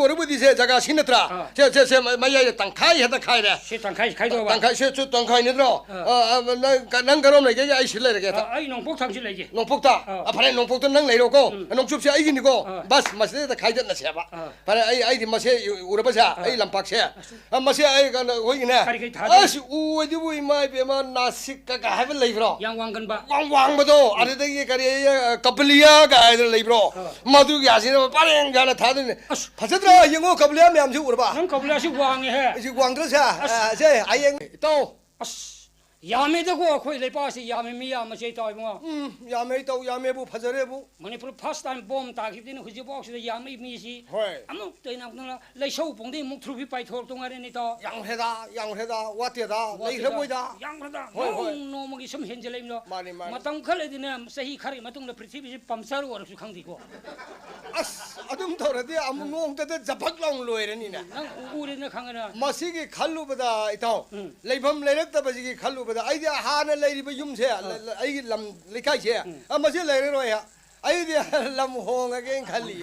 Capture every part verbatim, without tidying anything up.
ꯑꯣꯏꯔꯕꯨꯗꯤ ꯁꯦ ꯖꯒꯥ ꯁꯤ ꯅꯠꯇ꯭ꯔꯥ? ꯑꯥ꯫ ꯁꯦ, ꯁꯦ, ꯁꯦ, ꯃ-, ꯃꯌꯥꯏꯗ ꯇꯪꯈꯥꯏ ꯍꯦꯛꯇ ꯈꯥꯏꯔꯦ꯫ ꯁꯤ ꯇꯪꯈꯥꯏ ꯈꯥꯏꯗꯣꯛꯑꯕ? ꯇꯪꯈꯥꯏ, ꯁꯤ ꯆꯨ-, ꯇꯪꯈꯥꯏ ꯅꯠꯇ꯭ꯔꯣ? ꯑꯥ꯫ ꯑꯥ, ꯑꯥ, ꯅꯪ ꯀ-, ꯅꯪ ꯀꯔꯣꯝ ꯂꯩꯒꯦ? ꯑꯩ ꯁꯤ ꯂꯩꯔꯒꯦ꯫ ꯑꯥ, ꯑꯩ ꯅꯣꯡꯄꯣꯛ ꯊꯪꯁꯤ ꯂꯩꯒꯦ꯫ ꯅꯣꯡꯄꯣꯛꯇ? ꯑꯥ꯫ ꯑꯥ, ꯐꯔꯦ, ꯅꯣꯡꯄꯣꯛꯇ ꯅꯪ ꯂꯩꯔꯣꯀꯣ꯫ ꯎꯝ꯫ ꯅꯣꯡꯆꯨꯞꯁꯦ ꯑꯩꯒꯤꯅꯤꯀꯣ꯫ ꯑꯥ꯫ ꯕꯁ, ꯃꯁꯤꯗꯩꯗ ꯈꯥꯏꯗꯠꯅꯁꯦꯕ꯫ ꯑꯥ꯫ ꯐꯔꯦ, ꯑꯩ, ꯑꯩꯗꯤ ꯃꯁꯦ ꯎꯔꯕꯁꯦ, ꯑꯥ꯫ ꯑꯩ ꯂꯝꯄꯥꯛꯁꯦ꯫ ꯑꯁ꯫ ꯑꯥ, ꯃꯁꯦ ꯑꯩ ꯀꯩꯅꯣ, ꯑꯩꯈꯣꯏꯒꯤꯅꯦ꯫ ꯀꯔꯤ ꯀꯔꯤ ꯊꯥꯗꯣꯏꯅꯣ? ꯑꯁ, ꯎ ꯑꯗꯨꯕꯨ ꯏꯃꯥ ꯏꯕꯦꯝꯃ, ꯅꯥꯁꯤꯛ ꯀ ꯀ ꯍꯥꯏꯕ ꯂꯩꯕ꯭ꯔꯣ? ꯌꯥꯝ ꯋꯥꯡꯒꯟꯕ꯫ ꯋꯥꯡ ꯋꯥꯡꯕꯗꯣ, ꯎꯝ꯫ ꯑꯗꯨꯗꯒꯤ ꯀꯔꯤ, ꯑ, ꯀꯄꯂꯤꯌꯥ ꯀ ꯍꯥꯏꯗꯅ ꯂꯩꯕ꯭ꯔꯣ? ꯑꯥ꯫ ꯃꯗꯨꯒꯤ ꯑꯁꯤꯅ ꯄꯔꯦꯡ ꯁꯥꯅ ꯊꯥꯗꯣꯏꯅꯦ꯫ ꯑꯁ꯫ ꯐꯖꯗ꯭ꯔꯥ? ꯌꯦꯡꯉꯣ, ꯀꯄꯂꯤꯌꯥ ꯃꯌꯥꯝꯁꯤ ꯎꯔꯕ? ꯅꯪ ꯀꯄꯂꯤꯌꯥꯁꯤ ꯋꯥꯡꯉꯦꯍꯦ꯫ ꯑꯁꯤ ꯋꯥꯡꯗ꯭ꯔꯁꯦ? ꯑꯁ꯫ ꯑ, ꯁꯦ, ꯍꯌꯦꯡ ꯏꯇꯥꯎ꯫ ꯑꯁ, ꯌꯥꯝꯃꯦꯗꯀꯣ, ꯑꯩꯈꯣꯏ ꯂꯩꯄꯥꯛꯁꯤ ꯌꯥꯝꯃꯦ, ꯃꯤ ꯌꯥꯝꯕꯁꯦ ꯏꯇꯥꯎ ꯏꯕꯨꯡꯉꯣ꯫ ꯎꯝ, ꯌꯥꯝꯃꯦ ꯏꯇꯥꯎ, ꯌꯥꯝꯃꯦꯕꯨ, ꯐꯖꯔꯦꯕꯨ꯫ ꯃꯅꯤꯄꯨꯔ first time ꯕꯣꯝ ꯇꯥꯈꯤꯕꯗꯩꯅ ꯍꯧꯖꯤꯛꯐꯥꯎꯁꯤꯗ ꯌꯥꯝꯃꯛꯏ ꯃꯤꯁꯤ꯫ ꯍꯣꯏ꯫ ꯑꯃꯨꯛꯇ ꯍꯦꯟꯅ ꯑꯃꯨꯛꯇ ꯂꯩꯁꯧ ꯄꯣꯡꯗꯩ ꯃꯨꯛ ꯊ꯭ꯔꯨꯕꯤ ꯄꯥꯏꯊꯣꯔꯛꯇꯧ ꯉꯥꯏꯔꯦꯅꯦ ꯏꯇꯥꯎ꯫ ꯌꯥꯝꯈ꯭ꯔꯦꯗ, ꯌꯥꯝꯈ꯭ꯔꯦꯗ, ꯋꯥꯠꯇꯦꯗ, ꯋꯥꯠꯇꯦꯗ, ꯂꯩꯈ꯭ꯔꯕꯣꯏꯗ꯫ ꯌꯥꯝꯈ꯭ꯔꯦꯗ꯫ ꯍꯣꯏ, ꯍꯣꯏ꯫ ꯅꯣꯡ ꯅꯣꯡꯃꯒꯤ ꯁꯨꯝ ꯍꯦꯟꯖꯜꯂꯛꯏꯃꯤꯗꯣ꯫ ꯃꯥꯅꯤ, ꯃꯥꯅꯤ꯫ ꯃꯇꯝ ꯈꯔ ꯂꯩꯗꯅ ꯆꯍꯤ ꯈꯔꯒꯤ ꯃꯇꯨꯡꯗ ꯄ꯭ꯔꯤꯊꯤꯕꯤꯁꯤ ꯄꯝꯆꯔ ꯑꯣꯏꯔꯁꯨ ꯈꯪꯗꯦꯀꯣ꯫ ꯑꯁ, ꯑꯗꯨꯝ ꯇꯧꯔꯗꯤ ꯑꯃꯨꯛ ꯅꯣꯡꯃꯗ ꯖꯕꯛ ꯂꯥꯎꯅ ꯂꯣꯏꯔꯅꯤꯅꯦ꯫ ꯅꯪ ꯎ-, ꯎꯔꯦꯗꯅ ꯈꯪꯉꯦꯗꯅ꯫ ꯃꯁꯤꯒꯤ ꯈꯜꯂꯨꯕꯗ, ꯏꯇꯥꯎ, ꯎꯝ꯫ ꯂꯩꯐꯝ ꯂꯩꯔꯛꯇꯕꯁꯤꯒꯤ ꯈꯜꯂꯨꯕꯗ, ꯑꯩꯗꯤ ꯍꯥꯟꯅ ꯂꯩꯔꯤꯕ ꯌꯨꯝꯁꯦ, ꯑꯥ꯫ ꯂ-, ꯂ-, ꯑꯩꯒꯤ ꯂꯝ ꯂꯩꯀꯥꯏꯁꯦ, ꯎꯝ꯫ ꯑ, ꯃꯁꯤ ꯂꯩꯔꯔꯣꯏ꯫ ꯑꯩꯗꯤ ꯂꯝ ꯍꯣꯡꯉꯒꯦꯅ ꯈꯜꯂꯤ꯫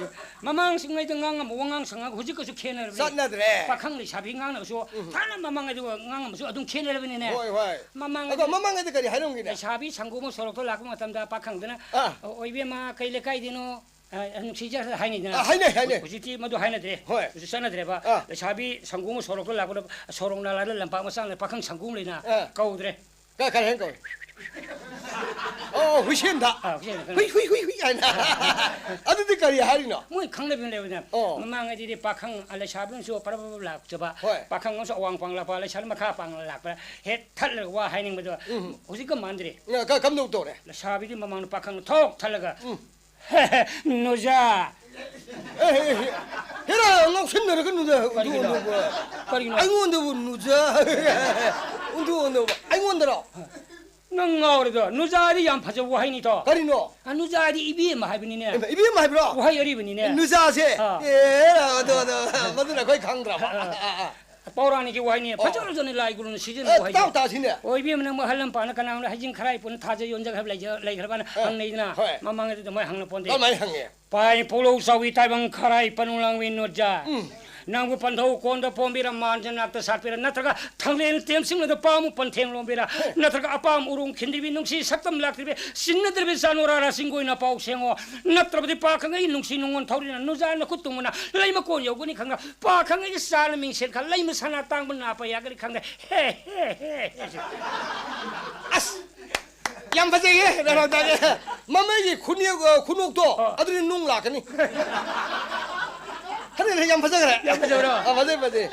ꯃꯃꯥꯡꯁꯤꯡꯉꯩꯗ ꯉꯥꯡꯉꯝꯕ ꯋꯥꯉꯥꯡ ꯁꯉꯥꯡ ꯍꯧꯖꯤꯛꯀꯁꯨ ꯈꯦꯠꯅꯔꯕꯅꯤ꯫ ꯆꯠꯅꯗ꯭ꯔꯦ꯫ ꯄꯥꯈꯪ ꯂꯩꯁꯥꯕꯤ ꯉꯥꯡꯅꯕꯁꯨ ꯎꯝ꯫ ꯊꯥꯏꯅ ꯃꯃꯥꯡꯉꯩꯗ ꯉꯥꯡꯉꯝꯕꯁꯨ ꯑꯗꯨꯝ ꯈꯦꯠꯅꯔꯕꯅꯤꯅꯦ꯫ ꯍꯣꯏ, ꯍꯣꯏ꯫ ꯃꯃꯥꯡꯉꯩꯗ ꯑꯗꯣ ꯃꯃꯥꯡꯉꯩꯗ ꯀꯔꯤ ꯍꯥꯏꯔꯝꯒꯤꯅꯦ? ꯂꯩꯁꯥꯕꯤ ꯁꯪꯒꯣꯝ ꯁꯣꯔꯣꯛꯇ ꯂꯥꯛꯄ ꯃꯇꯝꯗ ꯄꯥꯈꯪꯗꯨꯅ, ꯑꯥ꯫ "ꯑꯣ, ꯏꯕꯦꯝꯃ, ꯀꯩ ꯂꯩꯀꯥꯏꯗꯩꯅꯣ?" ꯑ, ꯅꯨꯡꯁꯤꯖ ꯍꯥꯏꯅꯩꯗꯅ꯫ ꯑ, ꯍꯥꯏꯅꯩ, ꯍꯥꯏꯅꯩ꯫ ꯍꯧꯖꯤꯛꯇꯤ ꯃꯗꯨ ꯍꯥꯏꯅꯗ꯭ꯔꯦ꯫ ꯍꯣꯏ꯫ ꯍꯧꯖꯤꯛ ꯆꯠꯅꯗ꯭ꯔꯦꯕ꯫ ꯑ꯫ ꯂꯩꯁꯥꯕꯤ ꯁꯪꯒꯣꯝ ꯁꯣꯔꯣꯛꯇ ꯂꯥꯛꯄꯗ, ꯁꯣꯔꯣꯛ ꯅꯥꯂꯥꯗ ꯂꯝꯄꯥꯛ ꯃꯆꯥ ꯑꯃ ꯂꯩ, ꯄꯥꯈꯪ ꯁꯪꯒꯣꯝ ꯂꯩꯅ ꯑ꯫ ꯀꯧꯗ꯭ꯔꯦ꯫ ꯀ-, ꯀꯔꯤ ꯍꯥꯏꯅ ꯀꯧꯏ? ꯑꯣ, ꯍꯨꯏꯁꯦꯟꯗ꯫ ꯑ, ꯍꯨꯏꯁꯦꯟꯗ ꯈꯪꯉꯦ꯫ "ꯍꯨꯏ, ꯍꯨꯏ, ꯍꯨꯏ, ꯍꯨꯏ" ꯍꯥꯏꯅ꯫ ꯑꯗꯨꯗꯤ ꯀꯔꯤ ꯍꯥꯏꯔꯤꯅꯣ? ꯃꯣꯏ ꯈꯪꯅꯕꯤ ꯑꯃ ꯂꯩꯕꯅꯦ꯫ ꯑꯣ꯫ ꯃꯃꯥꯡꯉꯩꯗꯗꯤ ꯄꯥꯈꯪ, ꯑ, ꯂꯩꯁꯥꯕꯤ ꯑꯃꯁꯨ ꯄꯔꯞ ꯄꯔꯞ ꯂꯥꯛꯆꯕ, ꯍꯣꯏ꯫ ꯄꯥꯈꯪ ꯑꯃꯁꯨ ꯑꯋꯥꯡ ꯄꯥꯡ ꯂꯥꯛꯄ, ꯂꯩꯁꯥꯕꯤ ꯃꯈꯥ ꯄꯥꯡ ꯂꯥꯛꯄ, ꯍꯦꯛ ꯊꯠꯂꯒ ꯋꯥ ꯍꯥꯏꯅꯤꯡꯕꯗꯣ ꯎꯝ꯫ ꯍꯧꯖꯤꯛꯀ ꯃꯥꯟꯗ꯭ꯔꯦ꯫ ꯑ, ꯀ-, ꯀꯝꯗꯧ ꯇꯧꯔꯦ? ꯂꯩꯁꯥꯕꯤꯗꯤ ꯃꯃꯥꯡꯗ ꯄꯥꯈꯪ ꯊꯣꯛ ꯊꯠꯂꯒ, ꯎꯝ꯫ "ꯅꯨꯖꯥ!" ꯑꯦ, ꯑꯦ, ꯑꯦ, ꯍꯦꯔꯥ, ꯉꯥꯎꯁꯤꯟꯅꯔꯒꯅꯨꯗ, ꯀꯔꯤꯒꯤꯅꯣ? ꯑꯣꯟꯊꯣꯛ ꯑꯣꯟꯊꯣꯛꯄ꯫ ꯀꯔꯤꯒꯤꯅꯣ? ꯑꯩꯉꯣꯟꯗꯕꯨ ꯅꯨꯖꯥ꯫ ꯑꯣꯟꯊꯣꯛ ꯑꯣꯟꯊꯣꯛꯄ꯫ ꯑꯩꯉꯣꯟꯗꯔꯣ? ꯅꯪ ꯉꯥꯎꯔꯦꯗ, ꯅꯨꯖꯥꯗꯤ ꯌꯥꯝ ꯐꯖꯕ ꯋꯥꯍꯩꯅꯤꯗꯣ꯫ ꯀꯔꯤꯅꯣ? ꯑ, ꯅꯨꯖꯥꯗꯤ ꯏꯕꯦꯝꯃ ꯍꯥꯏꯕꯅꯤꯅꯦ꯫ ꯏꯃꯥ, ꯏꯕꯦꯝꯃ ꯍꯥꯏꯕ꯭ꯔꯣ? ꯋꯥꯍꯩ ꯑꯔꯤꯕꯅꯤꯅꯦ꯫ ꯅꯨꯖꯥꯁꯦ? ꯑꯥ꯫ ꯑꯦ, ꯑꯗꯣ, ꯑꯗꯣ, ꯃꯗꯨꯅ ꯑꯩꯈꯣꯏ ꯈꯪꯗ꯭ꯔꯕ꯫ ꯑꯥ, ꯑꯥ꯫ ꯑꯥ, ꯑꯥ꯫ ꯄꯥꯎꯔꯥꯅꯤꯒꯤ ꯋꯥꯍꯩꯅꯤ꯫ ꯑꯣ꯫ ꯐꯖꯈ꯭ꯔꯖꯥꯠꯅꯤ ꯂꯥꯏ ꯒꯨꯔꯨꯅ ꯁꯤꯖꯤꯟꯅꯕ ꯑꯦ, ꯋꯥꯍꯩꯁꯦ꯫ ꯇꯥꯎ ꯇꯥꯁꯤꯅꯦ꯫ ꯑꯣꯏꯕꯤ ꯑꯃꯅ ꯑꯃꯨꯛ ꯑꯍꯜ ꯂꯝꯄꯥꯅ ꯀꯅꯥꯒꯨꯝꯕ ꯍꯩꯖꯤꯡ ꯈꯔꯥꯏ ꯄꯨꯟꯅ ꯊꯥꯖ ꯌꯣꯟꯖꯈ꯭ꯔꯕ ꯂꯩꯖ-, ꯂꯩꯈ꯭ꯔꯕꯅ ꯑꯦ, ꯍꯪꯅꯩꯗꯅ꯫ ꯍꯣꯏ꯫ ꯃꯃꯥꯡꯗꯗꯤ ꯑꯗꯨꯃꯥꯏꯅ ꯍꯪꯅ ꯄꯣꯟꯗꯦ꯫ ꯀꯃꯥꯏꯅ ꯍꯪꯉꯦ? ꯄꯥꯏ ꯄꯣꯂꯧ ꯆꯥꯎꯏ ꯇꯥꯏꯕꯪ ꯈꯔꯥꯏ ꯄꯅꯨ ꯂꯥꯡꯕꯤ ꯅꯣꯖꯥ꯫ ꯎꯝ꯫ ꯅꯪꯕꯨ ꯄꯟꯊꯧ ꯀꯣꯟꯗ ꯄꯣꯝꯕꯤꯔ ꯃꯥꯟꯖ ꯅꯥꯛꯇ ꯁꯥꯠꯄꯤꯔ ꯅꯠꯇ꯭ꯔꯒ ꯊꯥꯡꯂꯦꯟ ꯇꯦꯝꯁꯤꯡꯂꯗ ꯄꯥꯝꯃꯨ ꯄꯟꯊꯦꯡ ꯂꯣꯝꯕꯤꯔ ꯍꯦ꯫ ꯅꯠꯇ꯭ꯔꯒ ꯑꯄꯥꯝ ꯎꯔꯣꯡ ꯈꯤꯟꯗ꯭ꯔꯤꯕꯤ ꯅꯨꯡꯁꯤ ꯁꯛꯇꯝ ꯂꯥꯛꯇ꯭ꯔꯤꯕꯤ ꯆꯤꯟꯅꯗ꯭ꯔꯤꯕꯤ ꯆꯥꯅꯣꯔꯥ ꯔꯥꯁꯤꯡꯒꯣꯏꯅ ꯄꯥꯎ ꯁꯦꯡꯉꯣ꯫ ꯅꯠꯇ꯭ꯔꯕꯗꯤ ꯄꯥꯈꯪ ꯑꯩꯒꯤ ꯅꯨꯡꯁꯤ ꯅꯨꯡꯉꯣꯟ ꯊꯧꯔꯤꯅ ꯅꯨꯖꯥ ꯅꯈꯨꯠ ꯇꯨꯡꯃꯅ ꯂꯩꯃ ꯀꯣꯟ ꯌꯧꯒꯅꯤ ꯈꯪꯅ ꯄꯥꯈꯪ ꯑꯩꯒꯤ ꯆꯥꯅ ꯃꯤꯡꯁꯦꯜ ꯈ ꯂꯩꯃ ꯁꯅꯥ ꯇꯥꯡꯕ ꯅꯥꯄ ꯌꯥꯒꯅꯤ ꯈꯪꯗꯦ꯫ ꯍꯦ, ꯍꯦ, ꯍꯦ, ꯍꯦ꯫ ꯑꯁ! ꯌꯥꯝ ꯐꯖꯩꯌꯦ, ꯅꯅꯥꯎ ꯇꯥꯒꯦ꯫ ꯃꯃꯩꯒꯤ ꯈꯨꯅꯦꯛ, ꯑ, ꯈꯨꯅꯣꯛꯇꯣ, ꯑ꯫ ꯑꯗꯨꯗꯤ ꯅꯨꯡ ꯂꯥꯛꯀꯅꯤ꯫ ꯐꯖꯩ, ꯌꯥꯝ ꯐꯖꯈ꯭ꯔꯦ꯫ ꯌꯥꯝ ꯐꯖꯕ꯭ꯔꯣ? ꯑ, ꯐꯖꯩ, ꯐꯖꯩ꯫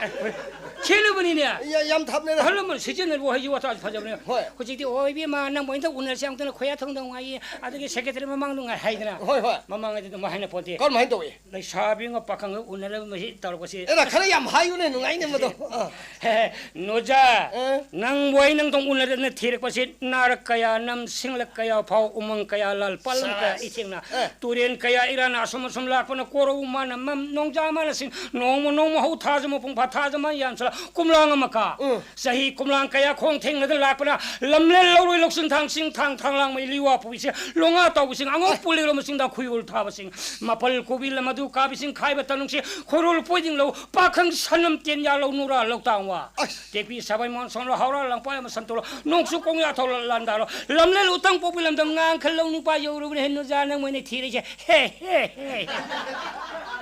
ꯈꯦꯠꯅꯕꯅꯤꯅꯦ꯫ ꯌꯥ-, ꯌꯥꯝ ꯊꯥꯞꯅꯦꯗ꯫ ꯑꯍꯜ ꯂꯃꯟ ꯁꯤꯖꯤꯟꯅꯕ ꯋꯥꯍꯩ ꯋꯥꯇꯥꯁꯨ ꯐꯖꯕꯅꯦ꯫ ꯍꯣꯏ꯫ ꯍꯧꯖꯤꯛꯇꯤ, "ꯑꯣ, ꯏꯕꯦꯝꯃ, ꯅꯪꯕꯨ ꯑꯝꯇ ꯎꯅꯔꯁꯤ, ꯑꯃꯨꯛꯇꯅ ꯈꯣꯌꯥ ꯊꯣꯡꯗꯧ ꯉꯥꯏꯌꯦ, ꯑꯗꯨꯒꯤ ꯁꯦꯀ꯭ꯔꯦꯇꯔꯤ ꯃꯃꯥꯡꯗ ꯉꯥꯏ" ꯍꯥꯏꯗꯅ꯫ ꯍꯣꯏ, ꯍꯣꯏ꯫ ꯃꯃꯥꯡꯉꯩꯗꯤ ꯑꯗꯨꯝ ꯍꯥꯏꯅ ꯄꯣꯠꯇꯦ꯫ ꯀꯔꯝꯍꯥꯏꯅ ꯇꯧꯏ? ꯂꯩꯁꯥꯕꯤ ꯑꯃꯒ ꯄꯥꯈꯪꯒ ꯎꯅꯔꯕꯁꯤ ꯇꯧꯔꯛꯄꯁꯤ꯫ ꯑꯦ, ꯈꯔ ꯌꯥꯝ ꯍꯥꯏꯌꯨꯅꯦ, ꯅꯨꯡꯉꯥꯏꯅꯦ ꯃꯗꯣ꯫ ꯑꯥ꯫ ꯍꯦ, ꯍꯦ, ꯅꯣꯖꯥ, ꯑꯦ? ꯅꯪꯕꯨ ꯑꯩ ꯅꯪꯗꯧ ꯎꯅꯗꯅ ꯊꯤꯔꯛꯄꯁꯤ, ꯅꯥꯔꯛ ꯀꯌꯥ ꯅꯝ, ꯁꯤꯡꯂꯛ ꯀꯌꯥ ꯐꯥꯎ, ꯎꯃꯪ ꯀꯌꯥ ꯂꯥꯜ, ꯄꯥꯂꯪ ꯀꯌꯥ ꯁꯥꯁ꯫ ꯏꯊꯦꯡꯅ, ꯑꯦ꯫ ꯇꯨꯔꯦꯟ ꯀꯌꯥ ꯏꯔꯥꯅ ꯑꯁꯨꯝ ꯑꯁꯨꯝ ꯂꯥꯛꯄꯅ ꯀꯣꯔꯧ ꯃꯥꯅ ꯃꯝ, ꯅꯣꯡꯖꯥ ꯃꯥꯅ ꯁꯤꯡ, ꯅꯣꯡꯃ ꯅꯣꯡꯃ ꯍꯧ ꯊꯥꯖ ꯃꯄꯨꯡ ꯐꯥ ꯊꯥꯖ ꯃꯥ ꯌꯥꯟꯁꯂ, ꯀꯨꯝꯂꯥꯡ ꯑꯃ ꯀꯥ꯫ ꯎꯝ꯫ ꯆꯍꯤ ꯀꯨꯝꯂꯥꯡ ꯀꯌꯥ ꯈꯣꯡ ꯊꯦꯡꯅꯗꯅ ꯂꯥꯛꯄꯅ, ꯂꯝꯂꯦꯟ ꯂꯧꯔꯣꯏ ꯂꯧꯁꯤꯟ ꯊꯥꯡ ꯁꯤꯡ ꯊꯥꯡ ꯊꯥꯡ ꯂꯥꯡꯃꯩ ꯂꯤꯋꯥ ꯄꯨꯕꯤꯁꯦ, ꯂꯣꯉꯥ ꯇꯧꯕꯁꯤꯡ, ꯑꯉꯧ ꯑꯦ꯫ ꯄꯨꯂꯤꯔꯣꯝꯁꯤꯡꯗ ꯈꯨꯌꯣꯜ ꯊꯥꯕꯁꯤꯡ, ꯃꯥꯄꯜ ꯀꯣꯕꯤ ꯂꯝ ꯑꯗꯨ ꯀꯥꯕꯤꯁꯤꯡ ꯈꯥꯏꯕ ꯇꯅꯨꯡꯁꯤ, ꯈꯣꯏꯔꯣꯜ ꯄꯣꯏꯗꯤꯡ ꯂꯧ, ꯄꯥꯈꯪ ꯁꯅꯝ ꯇꯦꯟ ꯌꯥꯜꯂꯧ ꯅꯨꯔꯥ ꯂꯧꯇꯥꯡ ꯋꯥ꯫ ꯑꯁ꯫ ꯇꯦꯛꯄꯤ ꯁꯥꯕꯩ ꯃꯣꯟ ꯁꯣꯟꯂꯣ, ꯍꯧꯔꯥ ꯂꯪꯄꯥꯏ ꯑꯃ ꯁꯟꯇꯣꯂꯣ, ꯅꯣꯡꯆꯨ ꯀꯣꯡꯌꯥ ꯊꯧꯂ ꯂꯥꯟꯗꯥꯔꯣ, ꯂꯝꯂꯦꯜ ꯎꯇꯪ ꯄꯣꯛꯄꯤ ꯂꯝꯗꯝ ꯉꯥꯡꯈꯜ ꯂꯧ ꯅꯨꯄꯥ ꯌꯧꯔꯨꯕꯅ ꯍꯦꯟ ꯅꯨꯖꯥ ꯅꯪ ꯃꯣꯏꯅ ꯊꯤꯔꯤꯁꯦ꯫ ꯍꯦ, ꯍꯦ, ꯍꯦ, ꯍꯦ꯫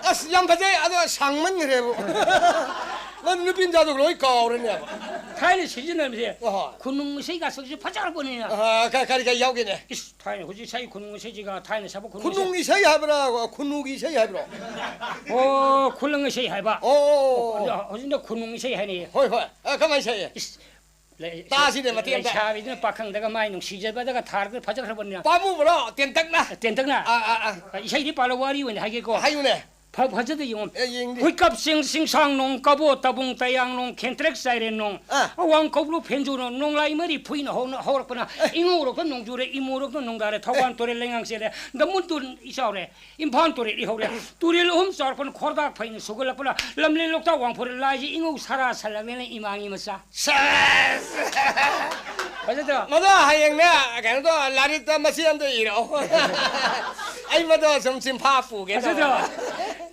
ꯑꯁ, ꯌꯥꯝ ꯐꯖꯩ, ꯑꯗꯣ ꯁꯥꯡꯃꯟꯈ꯭ꯔꯦꯕ꯫ ꯅꯪ ꯅꯨꯄꯤ ꯃꯆꯥꯗꯣ ꯂꯣꯏ ꯀꯥꯎꯔꯅꯦꯕ꯫ ꯊꯥꯏꯅ ꯁꯤꯖꯤꯟꯅꯔꯝꯃꯤꯁꯦ ꯑꯍꯣꯏ꯫ ꯈꯨꯅꯨꯡ ꯏꯁꯩꯒ ꯁꯛꯁꯤ ꯐꯖꯔꯄꯣꯠꯅꯤꯅ꯫ ꯑ, ꯀ-, ꯀꯔꯤ ꯀꯔꯤ ꯌꯥꯎꯒꯦꯅꯦ? ꯏꯁ, ꯊꯥꯏꯅ ꯍꯧꯖꯤꯛ ꯏꯁꯩ ꯈꯨꯅꯨꯡ ꯏꯁꯩꯁꯤꯒ ꯊꯥꯏꯅ ꯁꯛꯄ ꯈꯨꯅꯨꯡ ꯏꯁꯩ꯫ ꯈꯨꯅꯨꯡ ꯏꯁꯩ ꯍꯥꯏꯕ꯭ꯔꯥ, ꯈꯨꯅꯨꯒꯤ ꯏꯁꯩ ꯍꯥꯏꯕ꯭ꯔꯣ? ꯑꯣ, ꯈꯨꯂꯪ ꯏꯁꯩ ꯍꯥꯏꯕ꯫ ꯑꯣ, ꯑꯣ, ꯑꯣ, ꯑꯣ꯫ ꯑꯗꯣ ꯍꯧꯖꯤꯛꯅ ꯈꯨꯅꯨꯡ ꯏꯁꯩ ꯍꯥꯏꯅꯩꯌꯦ꯫ ꯍꯣꯏ, ꯍꯣꯏ꯫ ꯑ, ꯀꯃꯥꯏꯅ ꯁꯛꯏ? ꯏꯁ, ꯂꯩ-, ꯇꯥꯁꯤꯅꯦ, ꯃꯇꯦꯛ ꯑꯝꯇ꯫ ꯂꯩꯁꯥꯕꯤꯗꯨꯅ ꯄꯥꯈꯪꯗꯒ ꯃꯥꯏ ꯅꯨꯡꯁꯤꯖꯕꯗꯒ ꯊꯥꯔꯒ ꯐꯖꯈ꯭ꯔꯕꯅꯤꯅ꯫ ꯄꯥꯝꯃꯨꯕ꯭ꯔꯣ? ꯇꯦꯟꯇꯛꯅ? ꯇꯦꯟꯇꯛꯅ? ꯑꯥ, ꯑꯥ, ꯑꯥ꯫ ꯏꯁꯩꯗꯤ ꯄꯥꯜꯂ ꯋꯥꯔꯤ ꯑꯣꯏꯅ ꯍꯥꯏꯒꯦꯀꯣ꯫ ꯍꯥꯏꯌꯨꯅꯦ꯫ ꯐ-, ꯐꯖꯗ ꯌꯦꯡꯉꯣ꯫ ꯑꯦ, ꯌꯦꯡꯗꯦ꯫ ꯍꯨꯏꯀꯞ ꯁꯤꯡ, ꯁꯤꯡꯁꯥꯡ ꯅꯣꯡ, ꯀꯕꯣ ꯇꯕꯨꯡ, ꯇꯌꯥꯡ ꯅꯣꯡ, ꯈꯦꯟꯇ꯭ꯔꯦꯛ ꯆꯥꯏꯔꯦꯟ ꯅꯣꯡ, ꯑꯥ꯫ ꯑꯋꯥꯡ ꯀꯧꯕ꯭ꯔꯨ ꯐꯦꯟꯖꯨ ꯅꯣꯡ, ꯅꯣꯡꯂꯥꯏ ꯃꯔꯤ ꯐꯨꯏꯅ ꯍꯧꯅ ꯍꯧꯔꯛꯄꯅ, ꯑꯦ꯫ ꯏꯉꯧꯔꯣꯛꯇ ꯅꯣꯡꯖꯨꯔꯦ, ꯏꯃꯣꯔꯣꯛꯇ ꯅꯣꯡꯗꯥꯔꯦ, ꯊꯧꯕꯥꯜ ꯑꯦ꯫ ꯇꯨꯔꯦꯜ ꯂꯩꯉꯥꯡ ꯆꯦꯜꯂꯦ, ꯗꯃꯨꯟ ꯇꯨꯔꯦꯜ ꯏꯆꯥꯎꯔꯦ, ꯏꯝꯐꯥꯜ ꯇꯨꯔꯦꯜ ꯏꯍꯧꯔꯦ, ꯇꯨꯔꯦꯜ ꯑꯍꯨꯝ ꯆꯥꯎꯔꯛꯄꯅ ꯈꯣꯔꯗꯥꯛ ꯐꯩꯅ ꯁꯨꯒꯠꯂꯛꯄꯅ, ꯂꯝꯂꯦꯟ ꯂꯣꯛꯇꯥꯛ ꯋꯥꯡꯐꯨꯔꯦ, ꯂꯥꯏꯁꯤ ꯏꯉꯧ ꯁꯥꯔꯥ ꯁꯜꯂꯛꯂꯦꯅ ꯏꯃꯥꯒꯤ ꯃꯆꯥ꯫ ꯁꯦꯁ! ꯐꯖꯗ꯭ꯔꯣ? ꯃꯗꯣ ꯍꯌꯦꯡꯅꯦ, ꯀꯩꯅꯣꯗꯣ, ꯂꯥꯏꯔꯤꯛꯇ ꯃꯆꯦ ꯑꯝꯗ ꯏꯔꯛꯑꯣ꯫ ꯑꯩ ꯃꯗꯣ ꯁꯨꯝ ꯆꯤꯟꯐꯥ ꯄꯨꯒꯦ ꯐꯖꯗ꯭ꯔꯣ? ꯇꯧꯕ꯫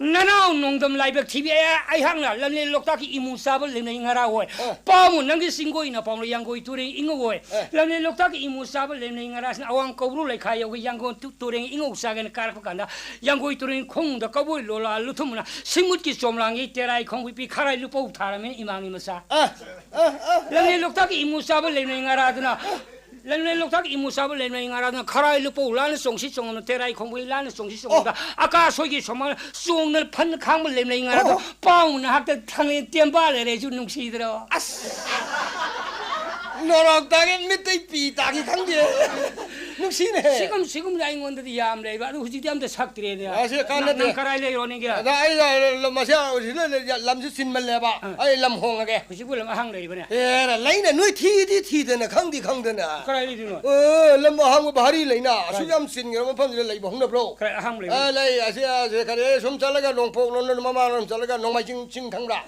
ꯅꯅꯥꯎ ꯅꯣꯡꯗꯝ ꯂꯥꯏꯕꯛ ꯊꯤꯕꯤ ꯑꯩ-, ꯑꯩꯍꯥꯛꯅ ꯂꯝꯂꯦꯟ ꯂꯣꯛꯇꯥꯛꯀꯤ ꯏꯃꯨ ꯆꯥꯕ ꯂꯦꯝꯅꯩ ꯉꯔꯥ ꯑꯣꯏ꯫ ꯑ꯫ ꯄꯥꯎꯃꯨ ꯅꯪꯒꯤ ꯆꯤꯡꯒꯣꯏꯅ ꯄꯥꯎꯅ ꯌꯥꯡꯒꯣꯏ ꯇꯨꯔꯦꯟ ꯏꯉꯧ ꯑꯣꯏ꯫ ꯑ꯫ ꯂꯝꯂꯦꯟ ꯂꯣꯛꯇꯥꯛꯀꯤ ꯏꯃꯨ ꯆꯥꯕ ꯂꯦꯝꯅꯩ ꯉꯔꯥꯁꯤꯅ ꯑꯋꯥꯡ ꯀꯧꯕ꯭ꯔꯨ ꯂꯩꯈꯥ ꯌꯧꯒꯤ ꯌꯥꯡꯒꯣꯟ ꯇꯨ-, ꯇꯨꯔꯦꯟ ꯏꯉꯧ ꯆꯥꯒꯦꯅ ꯀꯥꯔꯛꯄ ꯀꯥꯟꯗ ꯌꯥꯡꯒꯣꯏ ꯇꯨꯔꯦꯟ ꯈꯣꯡꯗ ꯀꯧꯕꯣꯏ ꯂꯣꯂꯥ ꯂꯨꯊꯨꯝꯅ ꯁꯤꯡꯃꯨꯠꯀꯤ ꯆꯣꯝꯂꯥꯡꯒꯤ ꯇꯦꯔꯥꯏ ꯈꯣꯡꯕꯤ ꯄꯤ ꯈꯔꯥꯏ ꯂꯨꯄꯧ ꯊꯥꯔꯝꯃꯤꯅ ꯏꯃꯥꯒꯤ ꯃꯆꯥ꯫ ꯑ, ꯑ, ꯑ, ꯑ꯫ ꯂꯝꯂꯦꯟ ꯂꯣꯛꯇꯥꯛꯀꯤ ꯏꯃꯨ ꯆꯥꯕ ꯂꯦꯝꯅꯩ ꯉꯔꯥꯗꯨꯅ, ꯂꯝꯂꯦꯟ ꯂꯣꯛꯇꯥꯛꯀꯤ ꯏꯃꯨ ꯆꯥꯕ ꯂꯦꯝꯅꯩ ꯉꯔꯥꯗꯨꯅ ꯈꯔꯥꯏ ꯂꯨꯄꯧ ꯂꯥꯅ ꯆꯣꯡꯁꯤ ꯆꯣꯡꯉꯝꯅ ꯇꯦꯔꯥꯏ ꯈꯣꯡꯕꯤ ꯂꯥꯅ ꯆꯣꯡꯁꯤ ꯆꯣꯡꯉꯝꯗ ꯑꯣ꯫ ꯑꯀꯥ ꯁꯣꯏꯒꯤ ꯁꯣꯃꯥꯅ ꯆꯣꯡꯗꯅ ꯐꯟ ꯈꯥꯡꯕ ꯂꯦꯝꯅꯩ ꯉꯔꯥꯗꯣ ꯑꯣ꯫ ꯄꯥꯎ ꯅꯍꯥꯛꯇ ꯊꯥꯡꯂꯦꯟ ꯇꯦꯝꯕꯥ ꯂꯩꯔꯦꯁꯨ ꯅꯨꯡꯁꯤꯗ꯭ꯔꯣ? ꯑꯁ! ꯅꯣꯔꯣꯛꯇꯒꯤ ꯃꯤꯠꯇꯩ ꯄꯤ ꯇꯥꯈꯤ ꯈꯪꯗꯦ꯫ ꯅꯨꯡꯁꯤꯅꯦ꯫ ꯁꯤꯒꯨꯝ-, ꯁꯤꯒꯨꯝꯕ ꯑꯩꯉꯣꯟꯗꯗꯤ ꯌꯥꯝ ꯂꯩꯕ, ꯑꯗꯨ ꯍꯧꯖꯤꯛꯇꯤ ꯑꯝꯇ ꯁꯛꯇ꯭ꯔꯦꯅꯦ꯫ ꯑ, ꯁꯤ ꯀꯥꯟꯅꯗꯦ꯫ ꯅꯪ, ꯅꯪ ꯀꯔꯥꯏ ꯂꯩꯔꯣ ꯅꯪꯒꯤ? ꯑꯗ ꯑꯩ ꯂ-, ꯂ-, ꯃꯁꯤ ꯍꯧꯖꯤꯛ ꯂ-, ꯂ-, ꯂꯝꯁꯤ ꯆꯤꯟꯃꯜꯂꯦꯕ꯫ ꯑ꯫ ꯑꯩ ꯂꯝ ꯍꯣꯡꯉꯒꯦ꯫ ꯍꯧꯖꯤꯛꯄꯨ ꯂꯝ ꯑꯍꯥꯡ ꯂꯩꯔꯤꯕꯅꯦ? ꯑꯦ, ꯂꯩꯅ ꯅꯣꯏ ꯊꯤꯗꯤ ꯊꯤꯗꯅ ꯈꯪꯗꯤ ꯈꯪꯗꯅ꯫ ꯀꯔꯥꯏ ꯂꯩꯗꯣꯏꯅꯣ? ꯑ, ꯂꯝ ꯑꯍꯥꯡꯕ ꯚꯥꯔꯤ ꯂꯩꯅ꯫ ꯑꯁꯨꯛ ꯀꯔꯥꯏ? ꯌꯥꯝ ꯆꯤꯟꯈ꯭ꯔꯕ ꯃꯐꯝꯁꯤꯗ ꯂꯩꯕ ꯍꯧꯅꯕ꯭ꯔꯣ? ꯀꯔꯥꯏ ꯑꯍꯥꯡꯕ ꯂꯩꯕ? ꯑ, ꯂꯩ꯫ ꯑꯁꯤ, ꯑꯁꯤ ꯀꯔꯤ, ꯁꯨꯝ ꯆꯠꯂꯒ ꯅꯣꯡꯄꯣꯛꯂꯣꯝꯗ ꯃꯃꯥꯡꯂꯣꯝ ꯆꯠꯂꯒ ꯅꯣꯡꯃꯥꯏꯖꯤꯡ ꯆꯤꯡ ꯈꯪꯕ꯭ꯔꯥ?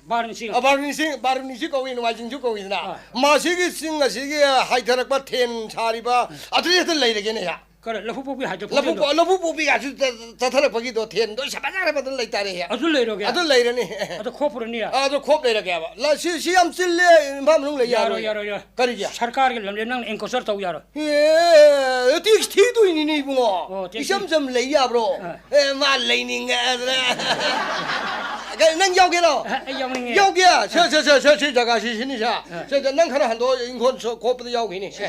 ꯕꯥꯔꯨꯅꯤ ꯆꯤꯡ꯫ ꯑ, ꯕꯥꯔꯨꯅꯤ ꯆꯤꯡ, ꯕꯥꯔꯨꯅꯤꯁꯤ ꯀꯧꯏ, ꯅꯣꯡꯃꯥꯏꯖꯤꯡꯁꯨ ꯀꯧꯏꯗꯅ꯫ ꯑ꯫ ꯃꯁꯤꯒꯤ ꯆꯤꯡ ꯑꯁꯤꯒꯤ ꯍꯥꯏꯊꯔꯛꯄ ꯊꯦꯟ ꯁꯥꯔꯤꯕ ꯑꯗꯨꯗ ꯍꯦꯛꯇ ꯂꯩꯔꯒꯦꯅꯦ ꯑꯩꯍꯥꯛ꯫ ꯀꯔ-, ꯂꯧꯕꯨꯛ ꯄꯣꯛꯄꯤ ꯍꯥꯏꯗꯣ ꯂꯧꯕꯨꯛ ꯐꯥꯎꯖꯤꯟꯗꯣ? ꯄꯣ-, ꯂꯧꯕꯨꯛ ꯄꯣꯛꯄꯤꯒ ꯑꯁꯤ ꯆ-, ꯆꯠꯊꯔꯛꯄꯒꯤ ꯊꯦꯟꯗꯣ ꯁꯥꯐꯖꯈ꯭ꯔꯕ ꯑꯗꯨꯝ ꯂꯩꯇꯥꯔꯦ꯫ ꯑꯗꯨ ꯂꯩꯔꯒꯦ? ꯑꯗꯨ ꯂꯩꯔꯅꯤ꯫ ꯑꯗꯨ ꯈꯣꯞꯄꯨꯔꯅꯤ? ꯑ, ꯑꯗꯨ ꯈꯣꯞ ꯂꯩꯔꯒꯦꯕ꯫ ꯂ-, ꯁꯤ, ꯁꯤ ꯌꯥꯝ ꯆꯤꯜꯂꯦ, ꯏꯝꯐꯥꯜ ꯃꯅꯨꯡ ꯂꯩ ꯌꯥꯔꯣꯏ, ꯌꯥꯔꯣꯏ꯫ ꯌꯥꯔꯣꯏ, ꯌꯥꯔꯣꯏ꯫ ꯀꯔꯤꯒꯤ? ꯁꯔꯀꯥꯔꯒꯤ ꯂꯝꯗꯤ ꯅꯪꯅ ꯑꯦꯟꯀꯣꯆꯔ ꯇꯧ ꯌꯥꯔꯣꯏ꯫ ꯑꯦ, ꯇꯦꯛꯁ ꯊꯤꯗꯣꯏꯅꯤꯅꯦ ꯏꯕꯨꯡꯉꯣ꯫ ꯑꯣ, ꯇꯦꯛꯁ ꯏꯆꯝ ꯊꯤ- ꯆꯝ ꯂꯩ ꯌꯥꯕ꯭ꯔꯣ? ꯑ꯫ ꯑꯦ, ꯃꯥ ꯂꯩꯅꯤꯡꯉꯦ ꯑꯗꯨꯅ꯫ ꯀꯩ, ꯅꯪ ꯌꯥꯎꯒꯦꯔꯣ? ꯑ, ꯑꯩ ꯌꯥꯎꯅꯤꯡꯉꯦ꯫ ꯌꯥꯎꯒꯦ? ꯁꯦ, ꯁꯦ, ꯁꯦ, ꯁꯦ, ꯁꯤ ꯖꯒꯥꯁꯤ ꯁꯤꯅꯤ ꯁꯦ꯫ ꯑ꯫ ꯁꯦ, ꯁꯦ, ꯅꯪ ꯈꯔ ꯍꯟꯗꯣꯛꯑꯣ, ꯏꯪꯈꯣꯜ ꯁꯣ-, ꯈꯣꯞꯄꯗ ꯌꯥꯎꯈꯤꯅꯤ꯫ ꯁꯦ꯫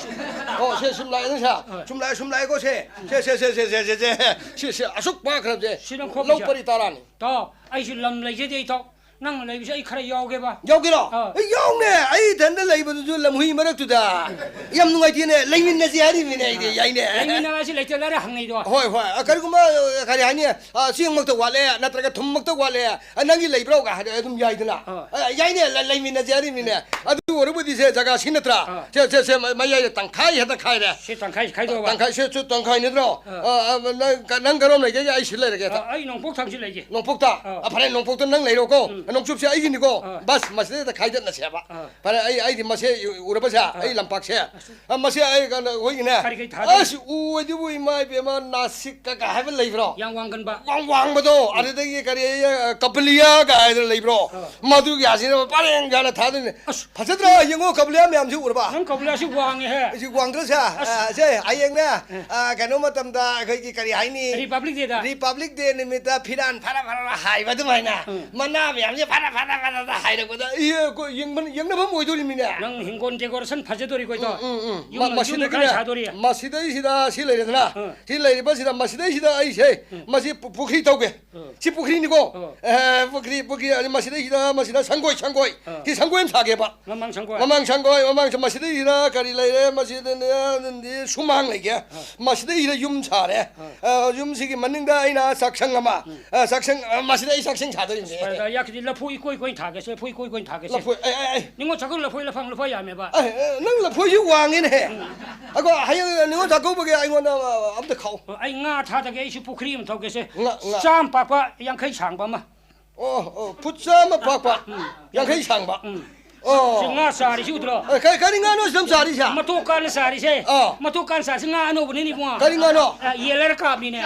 ꯑꯣ, ꯁꯦ, ꯁꯨꯝ ꯂꯥꯛꯑꯦ, ꯅꯪ ꯁꯦ꯫ ꯑ꯫ ꯁꯨꯝ ꯂꯥꯛꯑꯦ, ꯁꯨꯝ ꯂꯥꯛꯑꯦꯀꯣ, ꯁꯦ꯫ ꯁꯦ, ꯁꯦ, ꯁꯦ꯫ ꯁꯤ, ꯁꯤ, ꯑꯁꯨꯛ ꯄꯥꯛꯈ꯭ꯔꯕꯁꯦ꯫ ꯁꯤ ꯅꯪ ꯈꯣꯞꯄꯤꯁꯦ? ꯂꯧ ꯄꯔꯤ ꯇꯔꯥꯅꯤ꯫ ꯇꯥꯎ, ꯑꯩꯁꯨ ꯂꯝ ꯂꯩꯖꯗꯦ, ꯏꯇꯥꯎ꯫ ꯅꯪꯅ ꯂꯩꯕꯁꯦ ꯑꯩ ꯈꯔ ꯌꯥꯎꯒꯦꯕ꯫ ꯌꯥꯎꯒꯦꯔꯣ? ꯑꯥ꯫ ꯑꯦ, ꯌꯥꯎꯅꯦ꯫ ꯑꯩ ꯏꯊꯟꯗ ꯂꯩꯕꯗꯨꯁꯨ ꯂꯝꯍꯨꯏ ꯃꯔꯛꯇꯨꯗ ꯌꯥꯝ ꯅꯨꯡꯉꯥꯏꯇꯦꯅꯦ꯫ ꯂꯩꯃꯤꯟꯅꯁꯦ ꯍꯥꯏꯔꯤꯕꯅꯤꯅꯦ ꯑꯩꯗꯤ꯫ ꯌꯥꯏꯅꯦ꯫ ꯂꯩꯃꯤꯟꯅꯔꯁꯤ ꯂꯩꯇꯦ ꯂꯥꯏꯔ ꯍꯪꯉꯤꯗꯣ꯫ ꯍꯣꯏ, ꯍꯣꯏ꯫ ꯑ, ꯀꯔꯤꯒꯨꯝꯕ, ꯑ, ꯀꯔꯤ ꯍꯥꯏꯅꯤ? ꯑ, ꯆꯦꯡꯃꯛꯇ ꯋꯥꯠꯂꯦ, ꯅꯠꯇ꯭ꯔꯒ ꯊꯨꯝꯃꯛꯇ ꯋꯥꯠꯂꯦ, ꯑ, ꯅꯪꯒꯤ ꯂꯩꯕ꯭ꯔꯣ ꯀ ꯍꯥꯏꯔꯗꯤ ꯑꯗꯨꯝ ꯌꯥꯏꯗꯅ꯫ ꯑꯥ꯫ ꯑ, ꯌꯥꯏꯅꯦ꯫ ꯂ-, ꯂꯩꯃꯤꯟꯅꯁꯦ ꯍꯥꯏꯔꯤꯕꯅꯤꯅꯦ꯫ ꯑꯗꯨ ꯑꯣꯏꯔꯕꯨꯗꯤ ꯁꯦ, ꯖꯒꯥ ꯁꯤ ꯅꯠꯇ꯭ꯔꯥ? ꯑꯥ꯫ ꯁꯦ, ꯁꯦ, ꯁꯦ, ꯃ-, ꯃꯌꯥꯏꯗ ꯇꯪꯈꯥꯏ ꯍꯦꯛꯇ ꯈꯥꯏꯔꯦ꯫ ꯁꯤ ꯇꯪꯈꯥꯏ ꯈꯥꯏꯗꯣꯛꯑꯕ꯫ ꯇꯪꯈꯥꯏ, ꯁꯦ, ꯁꯨ ꯇꯪꯈꯥꯏ ꯅꯠꯇ꯭ꯔꯣ? ꯑꯥ꯫ ꯑ, ꯑ, ꯅꯪ, ꯅꯪ ꯀꯔꯣꯝ ꯂꯩꯒꯦ? ꯑꯩ ꯁꯤ ꯂꯩꯔꯒꯦ꯫ ꯑꯥ, ꯑꯩ ꯅꯣꯡꯄꯣꯛ ꯊꯪꯁꯤ ꯂꯩꯒꯦ꯫ ꯅꯣꯡꯄꯣꯛꯇ꯫ ꯑꯥ꯫ ꯑ, ꯐꯔꯦ, ꯅꯣꯡꯄꯣꯛꯇ ꯅꯪ ꯂꯩꯔꯣꯀꯣ꯫ ꯎꯝ꯫ ꯅꯣꯡꯆꯨꯞꯁꯦ ꯑꯩꯒꯤꯅꯤꯀꯣ꯫ ꯑꯥ꯫ ꯕꯁ, ꯃꯁꯤꯗꯩꯗ ꯈꯥꯏꯗꯠꯅꯁꯦꯕ꯫ ꯑꯥ꯫ ꯐꯔꯦ, ꯑꯩ, ꯑꯩꯗꯤ ꯃꯁꯦ ꯎꯔꯕꯁꯦ, ꯑꯩ ꯂꯝꯄꯥꯛꯁꯦ꯫ ꯑ, ꯃꯁꯦ ꯑꯩ ꯀꯩꯅꯣ, ꯑꯩꯈꯣꯏꯒꯤꯅꯦ꯫ ꯀꯔꯤ ꯀꯔꯤ ꯊꯥꯗꯣꯏꯅꯣ? ꯑꯁ, ꯎ ꯑꯣꯏꯗꯨꯕꯨ ꯏꯃꯥ ꯏꯕꯦꯝꯃ, ꯅꯥꯁꯤꯛꯀ ꯀ ꯍꯥꯏꯕ ꯂꯩꯕ꯭ꯔꯣ? ꯌꯥꯝ ꯋꯥꯡꯒꯟꯕ꯫ ꯋꯥꯡ ꯋꯥꯡꯕꯗꯣ, ꯑꯗꯨꯗꯒꯤ ꯀꯔꯤ, ꯑ, ꯀꯄꯂꯤꯌꯥ ꯀ ꯍꯥꯏꯗꯅ ꯂꯩꯕ꯭ꯔꯣ? ꯑꯥ꯫ ꯃꯗꯨꯒꯤ ꯑꯁꯤꯅ ꯄꯔꯦꯡ ꯁꯥꯅ ꯊꯥꯗꯣꯏꯅꯦ꯫ ꯑꯁ꯫ ꯐꯖꯗ꯭ꯔꯥ? ꯌꯦꯡꯉꯣ, ꯀꯄꯂꯤꯌꯥ ꯃꯌꯥꯝꯁꯤ ꯎꯔꯕ? ꯅꯪ ꯀꯄꯂꯤꯌꯥꯁꯤ ꯋꯥꯡꯉꯦꯍꯦ꯫ ꯑꯁꯤ ꯋꯥꯡꯗ꯭ꯔꯁꯦ? ꯑ, ꯁꯦ, ꯍꯌꯦꯡꯅꯦ, ꯑ, ꯀꯩꯅꯣ ꯃꯇꯝꯗ ꯑꯩꯈꯣꯏꯒꯤ ꯀꯔꯤ ꯍꯥꯏꯅꯤ? ꯔꯤꯄꯕ꯭ꯂꯤꯛ ꯗꯦꯗ꯫ ꯔꯤꯄꯕ꯭ꯂꯤꯛ ꯗꯦ ꯅꯨꯃꯤꯠꯇ ꯐꯤꯔꯥꯟ ꯐꯔ ꯐꯔ ꯍꯥꯏꯕ ꯑꯗꯨꯃꯥꯏꯅ꯫ ꯎꯝ꯫ ꯃꯅꯥ ꯃꯌꯥꯝꯁꯦ ꯐꯔ ꯐꯔ ꯐꯔ ꯍꯥꯏꯔꯛꯄꯗ, ꯏ, ꯑꯩꯈꯣꯏ ꯌꯦꯡꯕ-, ꯌꯦꯡꯅꯕ ꯑꯃ ꯑꯣꯏꯗꯣꯔꯤꯃꯤꯅꯦ꯫ ꯅꯪ ꯍꯤꯡꯒꯣꯜ ꯗꯦꯀꯣꯔꯦꯁꯟ ꯐꯖꯗꯣꯔꯤꯀꯣ ꯏꯗꯣ꯫ ꯎꯝ, ꯎꯝ, ꯎꯝ꯫ ꯌꯨꯝ, ꯃ-, ꯌꯨꯝ ꯃꯁꯤꯗꯒꯤꯅꯦ, ꯀꯥꯏ ꯁꯥꯗꯣꯔꯤ? ꯃꯁꯤꯗꯩꯁꯤꯗ ꯁꯤ ꯂꯩꯔꯦꯗꯅ, ꯎꯝ꯫ ꯁꯤ ꯂꯩꯔꯤꯕꯁꯤꯗ, ꯃꯁꯤꯗꯩꯁꯤꯗ ꯑꯩꯁꯦ, ꯎꯝ꯫ ꯃꯁꯤ ꯄꯨ-, ꯄꯨꯈ꯭ꯔꯤ ꯇꯧꯒꯦ꯫ ꯎꯝ꯫ ꯁꯤ ꯄꯨꯈ꯭ꯔꯤꯅꯤꯀꯣ꯫ ꯎꯝ꯫ ꯑꯦ, ꯄꯨꯈ꯭ꯔꯤ, ꯄꯨꯈ꯭ꯔꯤ, ꯑꯗꯨ ꯃꯁꯤꯗꯩꯁꯤꯗ, ꯃꯁꯤꯗ ꯁꯪꯒꯣꯏ, ꯁꯪꯒꯣꯏ꯫ ꯎꯝ꯫ ꯁꯤ ꯁꯪꯒꯣꯏ ꯑꯃ ꯁꯥꯒꯦꯕ꯫ ꯃꯃꯥꯡ ꯁꯪꯒꯣꯏ꯫ ꯃꯃꯥꯡ ꯁꯪꯒꯣꯏ, ꯃꯃꯥꯡ ꯁꯪ-, ꯃꯁꯤꯗꯩꯁꯤꯗ ꯀꯔꯤ ꯂꯩꯔꯦ? ꯃꯁꯤꯗꯅꯦ, ꯁꯨꯃꯥꯡ ꯂꯩꯒꯦ꯫ ꯃꯁꯤꯗꯩꯁꯤꯗ ꯌꯨꯝ ꯁꯥꯔꯦ꯫ ꯑ, ꯌꯨꯝꯁꯤꯒꯤ ꯃꯅꯤꯡꯗ ꯑꯩꯅ ꯆꯥꯛꯁꯪ ꯑꯃ, ꯑ, ꯆꯥꯛꯁꯪ, ꯑ, ꯃꯁꯤꯗ ꯑꯩ ꯆꯥꯛꯁꯪ ꯁꯥꯗꯣꯔꯤꯕꯅꯦ꯫ ꯌꯥꯛꯁꯤꯗꯤ ꯂꯐꯨ ꯏꯀꯣꯏ ꯀꯣꯏꯅ ꯊꯥꯒꯦꯁꯦ, ꯂꯐꯨ ꯏꯀꯣꯏ ꯀꯣꯏꯅ ꯊꯥꯒꯦꯁꯦ꯫ ꯂꯐꯣꯏ, ꯑꯩ, ꯑꯩ, ꯑꯩ꯫ ꯅꯤꯉꯣꯜ ꯆꯥꯛꯀꯧ ꯂꯐꯣꯏ ꯂꯐꯪ ꯂꯨꯄꯥ ꯌꯥꯝꯃꯦꯕ꯫ ꯑꯦ, ꯑꯦ, ꯅꯪ ꯂꯐꯣꯏꯁꯤ ꯋꯥꯡꯉꯤꯅꯦ꯫ ꯑꯗꯣ ꯍꯌꯦꯡ ꯅꯤꯉꯣꯜ ꯆꯥꯛꯀꯧꯕꯒꯤ ꯑꯩꯉꯣꯟꯗ, ꯑ, ꯑꯝꯇ ꯈꯥꯛꯑꯣ꯫ ꯑꯩ ꯉꯥ ꯊꯥꯗꯒꯦ, ꯑꯩꯁꯨ ꯄꯨꯈ꯭ꯔꯤ ꯑꯃ ꯇꯧꯒꯦꯁꯦ꯫ ꯉꯥ, ꯉꯥ꯫ ꯆꯥꯝ ꯄꯥꯛꯄ, ꯌꯥꯡꯈꯩ ꯁꯥꯡꯕ ꯑꯃ꯫ ꯑꯣ, ꯑꯣ, ꯐꯨꯠ ꯆꯥꯝꯃ ꯄꯥꯛꯄ, ꯌꯥꯡꯈꯩ ꯁꯥꯡꯕ꯫ ꯎꯝ꯫ ꯑꯣ꯫ ꯁꯤ ꯉꯥ ꯆꯥꯔꯤꯁꯤ ꯎꯗ꯭ꯔꯣ? ꯑꯦ, ꯀꯔꯤ, ꯀꯔꯤ ꯉꯥꯅꯣ ꯁꯤꯗ ꯆꯥꯔꯤꯁꯦ? ꯃꯇꯣꯛ ꯀꯥꯟꯅ ꯆꯥꯔꯤꯁꯦ꯫ ꯑꯥ꯫ ꯃꯇꯣꯛ ꯀꯥꯟꯅ ꯆꯥꯔꯤꯁꯦ ꯉꯥ ꯑꯅꯧꯕꯅꯤꯅꯦ ꯏꯕꯨꯡꯉꯣ꯫ ꯀꯔꯤ ꯉꯥꯅꯣ? ꯑ, ꯌꯦꯜꯂꯔ ꯀꯥꯞꯅꯤꯅꯦ꯫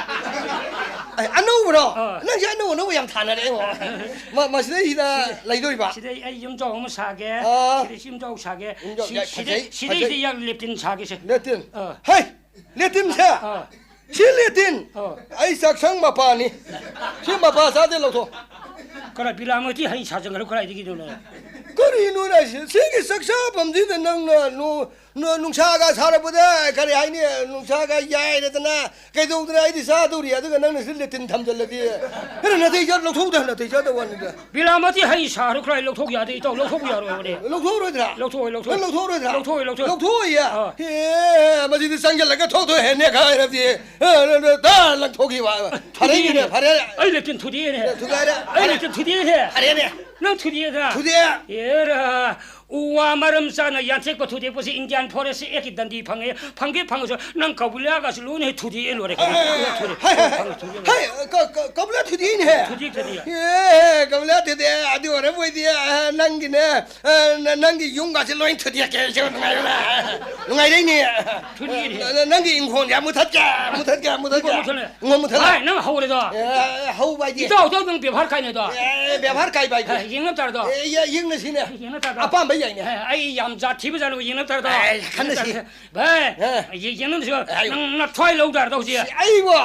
ꯑꯦ, ꯑꯅꯧꯕꯔꯣ? ꯑꯥ꯫ ꯅꯪꯁꯦ ꯑꯅꯧ ꯑꯅꯧꯕ ꯌꯥꯝ ꯊꯥꯅꯔꯦ, ꯏꯕꯨꯡꯉꯣ꯫ ꯃ-, ꯃꯁꯤꯗꯩꯁꯤꯗ ꯂꯩꯗꯣꯏꯕ? ꯁꯤꯗꯩ ꯑꯩ ꯌꯨꯝꯖꯥꯎ ꯑꯃ ꯁꯥꯒꯦ꯫ ꯑꯥ꯫ ꯁꯤꯗꯩꯁꯤ ꯌꯨꯝꯖꯥꯎ ꯁꯥꯒꯦ꯫ ꯌꯨꯝꯖꯥꯎ, ꯁꯤ-, ꯌꯥꯏ, ꯁꯤꯗꯩ-, ꯐꯖꯩ, ꯁꯤꯗꯩꯁꯤꯗ ꯐꯖꯩ꯫ ꯌꯥꯝ ꯂꯦꯇꯤꯟ ꯁꯥꯒꯦꯁꯦ꯫ ꯂꯦꯇꯤꯟ꯫ ꯑꯥ꯫ ꯍꯩ! ꯂꯦꯇꯤꯟꯁꯦ꯫ ꯑꯥ꯫ ꯁꯤ ꯂꯦꯇꯤꯟ꯫ ꯑꯥ꯫ ꯑꯩ ꯆꯥꯛꯁꯪ ꯃꯄꯥꯅꯤ꯫ ꯁꯤ ꯃꯄꯥ ꯆꯥꯗꯦ, ꯂꯧꯊꯣꯛ꯫ ꯀꯔꯥꯏ ꯕꯤꯂꯥꯃꯇꯤ ꯍꯩ ꯁꯥꯖꯟꯈ꯭ꯔꯣ ꯀꯔꯥꯏꯗꯒꯤꯅꯣꯅꯦ? ꯀꯔꯤꯅꯣꯅꯦ ꯁꯤ-, ꯁꯤꯒꯤ ꯆꯥꯛꯆꯥꯐꯝꯁꯤꯗ ꯅꯪꯅ ꯅꯣ-, ꯅꯨ-, ꯅꯨꯡꯁꯥꯒ ꯁꯥꯔꯛꯄꯗ ꯀꯔꯤ ꯍꯥꯏꯅꯤ? ꯅꯨꯡꯁꯥꯒ ꯌꯥꯏꯔꯗꯅ ꯀꯩꯗꯧꯗꯅ ꯑꯩꯗꯤ ꯆꯥꯗꯧꯔꯤ, ꯑꯗꯨꯒ ꯅꯪꯅ ꯁꯤ ꯂꯦꯇꯤꯟ ꯊꯝꯖꯜꯂꯗꯤ꯫ ꯀꯩꯅꯣ ꯅꯥꯇꯩ ꯆꯥ-, ꯂꯧꯊꯣꯛꯎꯗ, ꯅꯥꯇꯩ ꯆꯥꯗꯕ ꯋꯥꯅꯤꯗ꯫ ꯕꯤꯂꯥꯃꯇꯤ ꯍꯩ ꯁꯥꯔꯨ ꯈꯔ ꯂꯧꯊꯣꯛ ꯌꯥꯗꯦ, ꯏꯇꯥꯎ, ꯂꯧꯊꯣꯛꯄ ꯌꯥꯔꯣꯏ ꯍꯣꯔꯦꯟ꯫ ꯂꯧꯊꯣꯛꯑꯔꯣꯏꯗ꯭ꯔꯥ? ꯂꯧꯊꯣꯛꯑꯣꯏ, ꯂꯧꯊꯣꯛꯑꯣꯏ꯫ ꯅꯪ ꯂꯧꯊꯣꯛꯑꯔꯣꯏꯗ꯭ꯔꯥ? ꯂꯧꯊꯣꯛꯑꯣꯏ, ꯂꯧꯊꯣꯛꯑꯣꯏ꯫ ꯂꯧꯊꯣꯛꯑꯣꯏꯌꯦ? ꯑꯥ꯫ ꯑꯦ, ꯃꯁꯤꯗꯤ ꯆꯪꯁꯤꯜꯂꯒ ꯊꯣꯛ ꯊꯣꯛ ꯍꯦꯟꯅꯦ ꯈꯥꯏꯔꯗꯤ꯫ ꯑꯦ, ꯇꯥ ꯂꯪꯊꯣꯛꯈꯤꯕ꯫ ꯐꯔꯦꯅꯦ, ꯊꯨꯗꯦꯛꯑꯦꯅꯦ꯫ ꯐꯔꯦ꯫ ꯑꯩ ꯂꯦꯇꯤꯟ ꯊꯨꯗꯦꯛꯑꯦꯅꯦ꯫ ꯊꯨꯒꯥꯏꯔꯦ꯫ ꯑꯩ ꯐꯔꯦ꯫ ꯂꯦꯇꯤꯟ ꯊꯨꯗꯦꯛꯑꯦꯅꯦ꯫ ꯐꯔꯦꯅꯦ꯫ ꯅꯪ ꯊꯨꯗꯦꯛꯑꯦꯗ꯫ ꯊꯨꯗꯦꯛꯑꯦ꯫ ꯑꯦꯔꯥ, ꯎ ꯋꯥ ꯃꯔꯝ ꯆꯥꯅ ꯌꯥꯟꯊꯦꯛꯄ ꯊꯨꯗꯦꯛꯄꯁꯤ Indian Forest Actꯀꯤ ꯗꯟꯗꯤ ꯐꯪꯉꯦ꯫ ꯐꯪꯒꯦ ꯐꯪꯉꯁꯨ ꯅꯪ ꯀꯕꯨꯂꯥꯒꯁꯨ ꯂꯣꯏꯅ ꯍꯦꯛ ꯊꯨꯗꯦꯛꯑꯦ ꯂꯣꯏꯔꯦ ꯀꯩꯅꯣ꯫ ꯍꯦ, ꯍꯦ, ꯊꯨꯗꯦꯛꯑꯦ ꯂꯣꯏꯔꯦ꯫ ꯍꯦ, ꯀ-, ꯀ-, ꯀꯕꯨꯂꯥ ꯊꯨꯗꯦꯛꯏꯅꯦꯍꯦ꯫ ꯊꯨꯗꯦꯛ, ꯊꯨꯗꯦꯛ꯫ ꯑꯦ, ꯀꯕꯨꯂꯥ ꯊꯨꯗꯦꯛꯑꯦ꯫ ꯑꯗꯨ ꯑꯣꯏꯔꯕꯣꯏꯗꯤ, ꯑ, ꯅꯪꯒꯤꯅꯦ, ꯑ, ꯅ-, ꯅꯪꯒꯤ ꯌꯨꯝꯒꯥꯁꯦ ꯂꯣꯏ ꯊꯨꯗꯦꯛꯀꯦ꯫ ꯑꯩꯁꯨ ꯅꯨꯡꯉꯥꯏꯔꯦꯅꯦ꯫ ꯊꯨꯗꯦꯛꯏꯅꯦ꯫ ꯅ-, ꯅ-, ꯅꯪꯒꯤ ꯏꯪꯈꯣꯜꯁꯦ ꯃꯨꯊꯠꯀꯦ, ꯃꯨꯊꯠꯀꯦ, ꯃꯨꯊꯠꯀꯦ꯫ ꯏꯪꯈꯣꯜ ꯃꯨꯊꯠꯂꯦ꯫ ꯏꯪꯈꯣꯜ ꯃꯨꯊꯠꯂꯦ꯫ ꯚꯥꯏ, ꯅꯪ ꯍꯧꯔꯦꯗꯣ꯫ ꯑꯦ, ꯍꯧꯕ ꯍꯥꯏꯗꯤ? ꯏꯇꯥꯎ, ꯏꯇꯥꯎ, ꯅꯪ ꯕꯦꯕꯥꯔ ꯀꯥꯏꯅꯦꯗꯣ꯫ ꯑꯦ, ꯕꯦꯕꯥꯔ ꯀꯥꯏꯕ ꯍꯥꯏꯗꯤ? ꯑꯦ, ꯌꯦꯡꯅ ꯇꯥꯔꯗꯣ꯫ ꯑꯦ, ꯌꯦ-, ꯌꯦꯡꯅꯁꯤꯅꯦ꯫ ꯌꯦꯡꯅ ꯇꯥꯔꯗꯣ꯫ ꯑꯄꯥꯝꯕ ꯌꯥꯏꯅꯦ꯫ ꯑꯦ, ꯑꯩ ꯌꯥꯝ ꯖꯥꯠ ꯊꯤꯕ ꯖꯥꯠꯂꯣ, ꯌꯦꯡꯅ ꯇꯥꯔꯗꯣ꯫ ꯑꯦ, ꯈꯟꯅꯁꯤ꯫ ꯌꯦꯡꯅ ꯇꯥꯔꯗꯣ꯫ ꯚꯥꯏ, ꯑꯦ꯫ ꯌꯦ-, ꯌꯦꯡꯅ ꯇꯥꯔꯗꯣ꯫ ꯑꯦ, ꯑꯩꯕꯨ꯫ ꯅꯪ ꯅꯊ꯭ꯋꯥꯏ ꯂꯧ ꯇꯥꯔꯗꯣ ꯍꯧꯖꯤꯛ꯫ ꯑꯩꯕꯨ?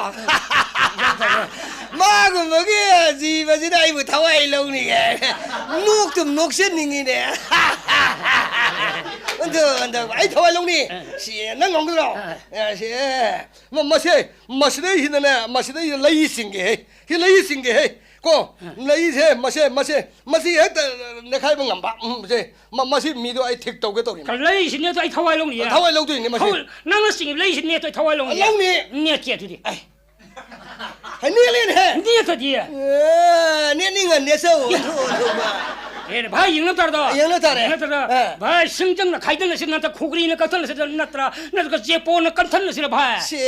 ꯃꯥꯒꯨꯝꯕꯒꯤ ꯖꯤꯕꯁꯤꯅ ꯑꯩꯕꯨ ꯊꯋꯥꯏ ꯂꯧꯅꯤ ꯀꯥꯏꯅ꯫ ꯅꯣꯛꯇꯨꯝ ꯅꯣꯛꯆꯅꯤꯡꯉꯤꯅꯦ꯫ ꯑꯗꯨ, ꯑꯗꯨ, ꯑꯩ ꯊꯋꯥꯏ ꯂꯧꯅꯤ꯫ ꯑꯦ꯫ ꯁꯤ, ꯅꯪ ꯉꯝꯒꯗ꯭ꯔꯣ? ꯑꯦ꯫ ꯑꯦ, ꯁꯤ, ꯑꯦ꯫ ꯃ-, ꯃꯁꯦ, ꯃꯁꯤꯗꯩꯁꯤꯗꯅꯦ, ꯃꯁꯤꯗꯩꯁꯤꯗ ꯂꯩ ꯆꯤꯡꯒꯦꯍꯦ꯫ ꯁꯤ ꯂꯩ ꯆꯤꯡꯒꯦꯍꯦ꯫ ꯀꯣ, ꯑ꯫ ꯂꯩꯁꯦ, ꯃꯁꯦ, ꯃꯁꯦ, ꯃꯁꯤ ꯍꯦꯛꯇ ꯅꯦꯈꯥꯏꯕ ꯉꯝꯕ꯫ ꯎꯝ, ꯁꯦ, ꯃ-, ꯃꯁꯤ ꯃꯤꯗꯣ ꯑꯩ ꯊꯤꯛ ꯇꯧꯒꯦ ꯇꯧꯔꯤ꯫ ꯀ-, ꯂꯩꯁꯤꯅꯦ ꯑꯗꯣ ꯑꯩ ꯊꯋꯥꯏ ꯂꯧꯅꯤꯌꯦ꯫ ꯊꯋꯥꯏ ꯂꯧꯗꯣꯏꯅꯦ ꯃꯁꯤ꯫ ꯊꯋꯥꯏ-, ꯅꯪꯅ ꯆꯤꯡꯉꯤꯕ ꯂꯩꯁꯤ ꯅꯦꯠꯇꯣ ꯑꯩ ꯊꯋꯥꯏ ꯂꯧꯅꯤꯌꯦ꯫ ꯂꯧꯅꯤ꯫ ꯅꯦꯠꯀꯦ ꯑꯗꯨꯗꯤ꯫ ꯑꯩ꯫ ꯍꯩ, ꯅꯦꯠꯂꯦꯅꯦꯍꯦ꯫ ꯅꯦꯠꯇꯗꯤ꯫ ꯑꯦ, ꯅꯦꯠꯅꯤꯡꯉ ꯅꯦꯠꯆꯧ꯫ ꯑꯦ, ꯚꯥꯏ, ꯌꯦꯡꯅ ꯇꯥꯔꯗꯣ? ꯌꯦꯡꯅ ꯇꯥꯔꯦ꯫ ꯌꯦꯡꯅ ꯇꯥꯔꯗꯣ? ꯑꯦ꯫ ꯚꯥꯏ, ꯁꯤꯡꯖꯪꯅ ꯈꯥꯏꯗꯅꯁꯤ ꯅꯠꯇ꯭ꯔ ꯈꯨꯒ꯭ꯔꯤꯅ ꯀꯛꯊꯠꯂꯁꯤ ꯅꯠꯇ꯭ꯔ, ꯅꯠꯇ꯭ꯔꯒ ꯆꯦꯄꯣꯅ ꯀꯟꯊꯠꯂꯁꯤꯔ, ꯚꯥꯏ? ꯁꯦ,